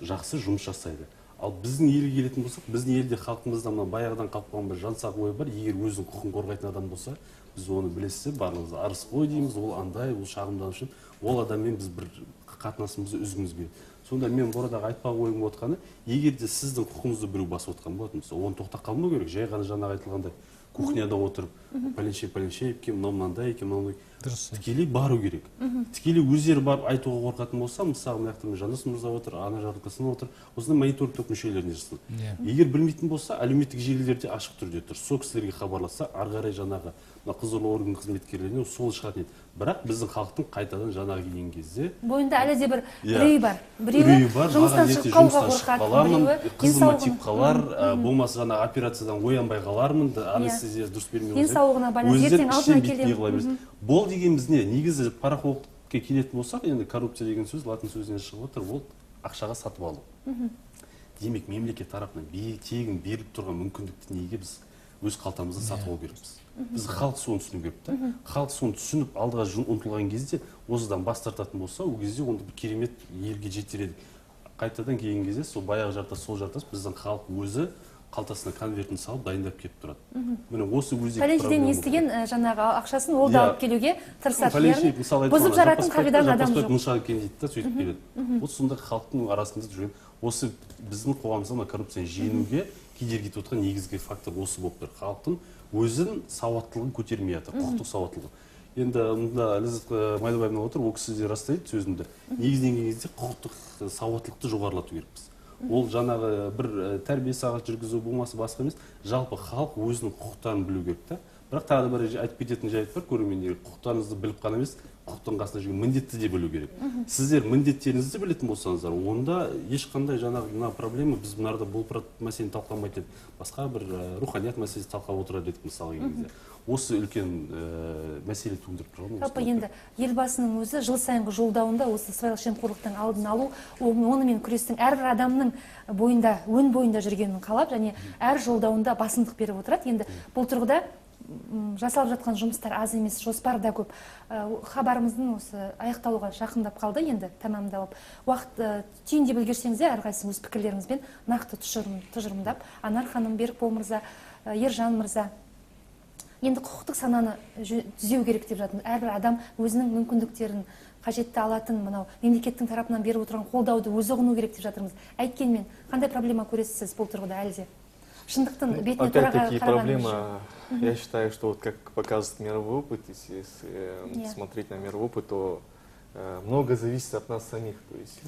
жақсы жұмыс жасайды. Ал біздің елге келетін болсақ, біздің елде халқымызда мына баяғыдан қалып қалған бір жансақ ой бар. Егер өзінің құқығын қорғайтын адам болса, біз оны білесіз, барлығымыз арыз қой дейміз, ол андай, ол шағымдану үшін ол адаммен біз бір қатынасымызды үзгіміз келеді. Сонда мен бұл арадағы айтпақ ойым отқаны, егер де сіздің құқығыңызды біреу басып отқан болатын болса, оны тоқтап қалмау керек. Жай ғана жаңағы айтылғандай кухняда отырып, пәленше пәленше екен, мынау мынандай екен, мынау тікелей бару керек. Тікелей өздері барып айтуға қорқатын болса, мысалы мына жақта Жандос мырза отыр, Ана Жарылқасын отыр, осындай мониторинг топ мүшелеріне жазсын. Егер білмейтін болса, әлеуметтік желілерде ашық түрде тұр. Сол кісілерге хабарласса, ары қарай жаңағы мына құзырлы орган қызметкерлеріне сол шығатын еді. Бірақ біздің халықтың қайтадан жаңағы келген кезде бойында әлі де бір үрей бар. Біреуі жұмыстан шығып қалуға қорқады, біреуі қызыма тиіп қалар, болмаса жаңағы операциядан оянбай қалармын, анестезия дұрыс бермей денсаулығына байланысты ертең алдына келемін. Бұл дегеніміз не? Негізі парақорлыққа келетін болсақ, енді коррупция деген сөз латын сөзінен шығып отыр, ол ақшаға сатып алу. Демек, мемлекет тарапынан тегін беріліп тұрған мүмкіндікті неге біз өз қалтамызда сатып алу керекпіз? Біз халық соны түсіну керек та. Халық соны түсініп алдыға ұмтылған кезде осыдан бас тартатын болса, ол кезде онда бір керемет елге жетер едік. Қайтадан келген кезде сол баяғы жартас, сол жартас біздің халық өзі қалтасына конвертін салып дайындап келіп тұрады. Міне осы өзекті пәленшеден естіген жаңағы ақшасын ол да алып келуге тырысады. Бұзып жаратын қағиданы адам жоқ. Мұнша екен дейді да, сөйтіп келеді. Вот сондай халықтың арасында жүрген осы біздің қоғамымызда коррупцияны жеңуге кедергі етіп отырған негізгі фактор осы болып тұр. Халықтың өзінің сауаттылығын көтермей жатыр, құқықтық сауаттылығы. Енді мұнда Ләззат Майлыбаевна отыр, ол кісі де растайды сөзімді. Негізінен келген кезде құқықтық сауаттылықты жоғарылату керекпіз. Ол жаңағы бір тәрбие сағат жүргізу болмаса басқа емес, жалпы халық өзінің құқықтарын білу керек та. Бірақ тағы да бір айтып кететін жайт бар, көрермендер, құқықтарыңызды біліп қана емес, құқықтың қасында жүрген міндетті де білу керек. Сіздер міндеттеріңізді білетін болсаңыздар, онда ешқандай жаңағы мына проблема, біз мынарда бұл мәселені талқыламайтын едік, басқа бір руханият мәселесі талқылап отырар едік мысалы келген кезде. Осы үлкен мәселе туындырып тұрған. Жалпы енді Елбасының өзі жыл сайынғы жолдауында осы сыбайлас жемқорлықтың алдын алу, онымен күрестің әрбір адамның бойында, өн бойында жүргенін қалап, және әр жолдауында басымдық беріп отырады. Енді бұл тұрғыда жасалып жатқан жұмыстар аз емес, жоспар да көп. Хабарымыздың осы аяқталуға жақындап қалды, енді тәмамдалып. Уақыт түйіндеп үлгерсеңіз де, әрқайсыңыз өз пікірлеріңізбен нақты тұжырымдап, Анар ханым, Берікбол мырза, Ержан мырза, енді құқықтық сананы түзеу керек деп жатырмыз. Әрбір адам өзінің мүмкіндіктерін қажетті алатын, мынау мемлекеттің тарапынан беріп отырған қолдауды өзі ұғыну керек деп жатырмыз. Әйткенмен қандай проблема көресіз сіз бұл тұрғыда әлі де? Шындықтың бетіне тура Опять-таки проблема, я считаю, что вот как показывает мировой опыт, если смотреть на мировой опыт, то много зависит от нас самих. То есть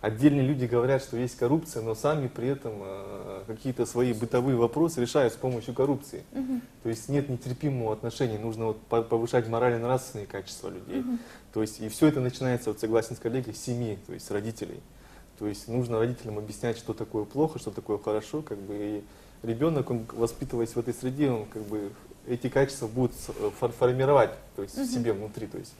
отдельные люди говорят, что есть коррупция, но сами при этом какие-то свои бытовые вопросы решают с помощью коррупции. То есть нет нетерпимого отношения, нужно вот повышать морально-нравственные качества людей. То есть и все это начинается, вот согласен с коллегой, с семьи, то есть с родителей. То есть нужно родителям объяснять, что такое плохо, что такое хорошо, как бы, и ребенок, он, воспитываясь в этой среде, он как бы эти качества будет формировать, то есть в себе внутри. То есть,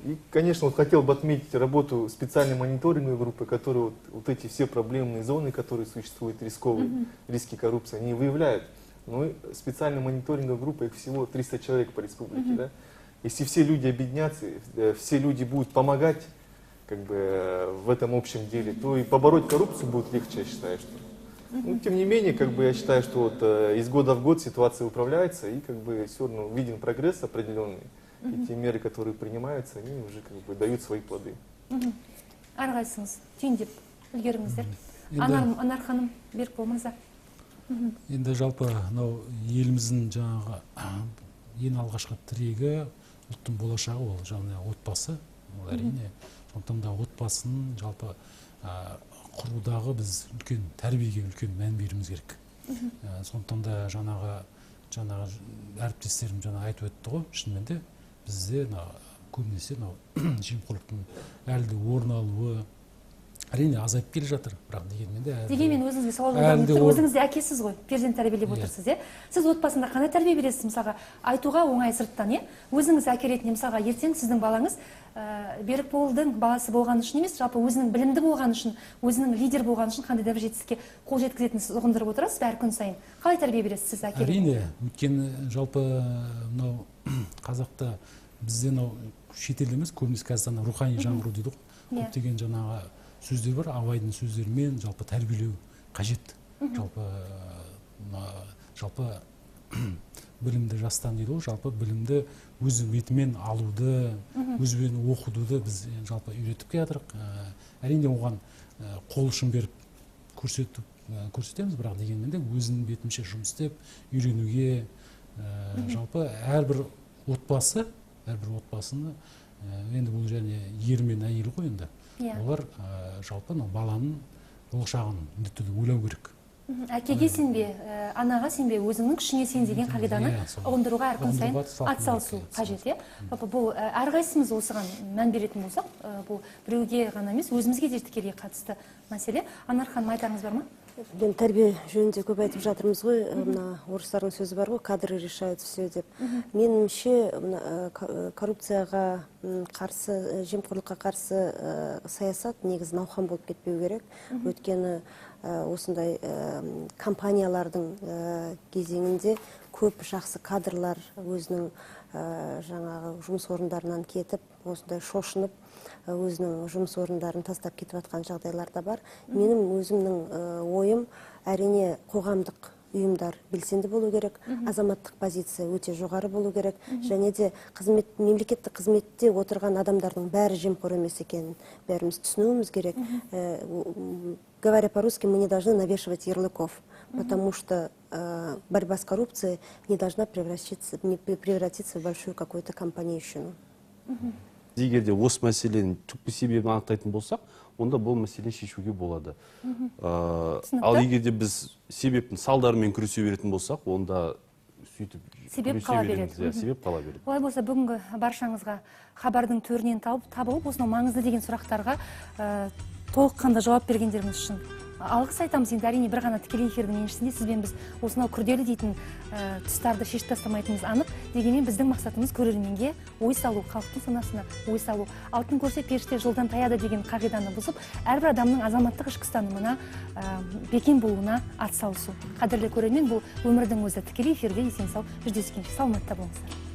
и, конечно, вот хотел бы отметить работу специальной мониторинговой группы, которая вот эти все проблемные зоны, которые существуют, рисковые, риски коррупции, они выявляют. Но специальная мониторинговая группа, их всего 300 человек по республике. Да? Если все люди объединятся, все люди будут помогать как бы в этом общем деле, то и побороть коррупцию будет легче, я считаю, что. Ну, тем не менее, как бы я считаю, что вот из года в год ситуация управляется, и как бы все равно виден прогресс определенный. И те меры, которые принимаются, они уже как бы дают свои плоды. Әрқайсыңыз түйіндеп үлгеріңіздер. Анар ханым, Берікбол мырза. Енді жалпы мынау еліміздің жаңағы ең алғашқы тірегі, ұлттың болашағы ол жаңағы отбасы, ол әрине. Сондықтан да отбасын жалпы құрудағы біз үлкен тәрбиеге үлкен мән беруіміз керек. Сондықтан да жаңағы әріптестерім жаңа айтып өтті ғой, шынымен де бізде көбінесе мынау жемқорлықтың әлі де орын алуы әрине азайып келе жатыр, бірақ дегенмен де Дегенмен өзіңізге сауал жолдағым, өзіңіз де әкесіз ғой, перзент тәрбиелеп отырсыз, иә? Сіз отбасында қандай тәрбие бересіз? Мысалға, айтуға оңай сырттан, иә? Өзіңіз әке ретінде, мысалға, ертең сіздің балаңыз Берікболдың баласы болғаны үшін емес, жалпы өзінің білімді болғаны үшін, өзінің лидер болғаны үшін қандай да бір жетістікке қол жеткізетінін сіз ұғындырып отырасыз әр күн сайын. Қалай тәрбие бересіз сіз әке? Әрине, өйткені жалпы мынау қазақта бізде мынау шетелде емес, көбінесе қазір рухани жаңғыру дейді ғой. Көптеген жаңағы сөздер бар, Абайдың сөздерімен жалпы тәрбиелеу қажет. Жалпы білімді жастан дейді ғой, жалпы білімді өз бетімен алуды, өз бетімен оқуды біз жалпы үйретіп келатырық. Әрине оған қол ұшын беріп көрсетеміз, бірақ дегенмен де өзінің бетінше жұмыс істеп үйренуге жалпы әрбір отбасы, әрбір отбасыны енді бұл және ер мен әйел ғой енді. Олар жалпы баланың болашағын міндетті түрде ойлау керек. Әкеге сенбе, анаға сенбе, өзіңнің күшіңе сен деген қағиданы ұғындыруға әр күн сайын атсалысу қажет. Бұл әрқайсымыз осыған мән беретін болсақ, бұл біреуге ғана емес, өзімізге де тікелей қатысты мәселе. Анар ханым, айтарыңыз бар ма? Енді тәрбие жөнінде көп айтып жатырмыз ғой, мына орыстардың сөзі бар ғой, кадры решают все деп. Меніңше, коррупцияға қарсы, жемқорлыққа қарсы саясат негізі науқан болып кетпеу керек. Өйткені осындай компаниялардың кезеңінде көп жақсы кадрлар өзінің жаңағы жұмыс орындарынан кетіп, осындай шошынып, өзінің жұмыс орындарын тастап кетіп жатқан жағдайлар да бар. Менің өзімнің ойым, әрине қоғамдық ұйымдар белсенді болу керек, азаматтық позиция өте жоғары болу керек, және де мемлекеттік қызметте отырған адамдардың бәрі жемқор емес екенін бәріміз түсінуіміз керек. Говоря по-русски, мы не должны навешивать ярлыков, потому что борьба с коррупцией не должна превратиться в большую какую-то компанейщину. Егер де осы мәселенің түпкі себебін анықтайтын болсақ, онда бұл мәселені шешуге болады. Ал егер де біз себептің салдарымен күресе беретін болсақ, онда сөйтіп себеп қала береді. Себеп қала береді. Олай болса, бүгінгі баршаңызға хабардың төрінен табылып, осынау маңызды деген сұрақтарға толыққанды жауап бергендеріңіз үшін алғыс айтамыз. Енді әрине бір ғана тікелей эфирдің еншісінде сізбен біз осынау күрделі дейтін тұстарды шешіп тастамайтынымыз анық. Дегенмен біздің мақсатымыз көрерменге ой салу, халықтың санасына ой салу. Алтын көрсе періште жолдан таяды деген қағиданы бұзып, әрбір адамның азаматтық ішкі ұстанымына бекем болуына атсалысу. Қадірлі көрермен, бұл өмірдің өзі тікелей эфирде есен сау жүздескенше. Саламатта болыңыздар.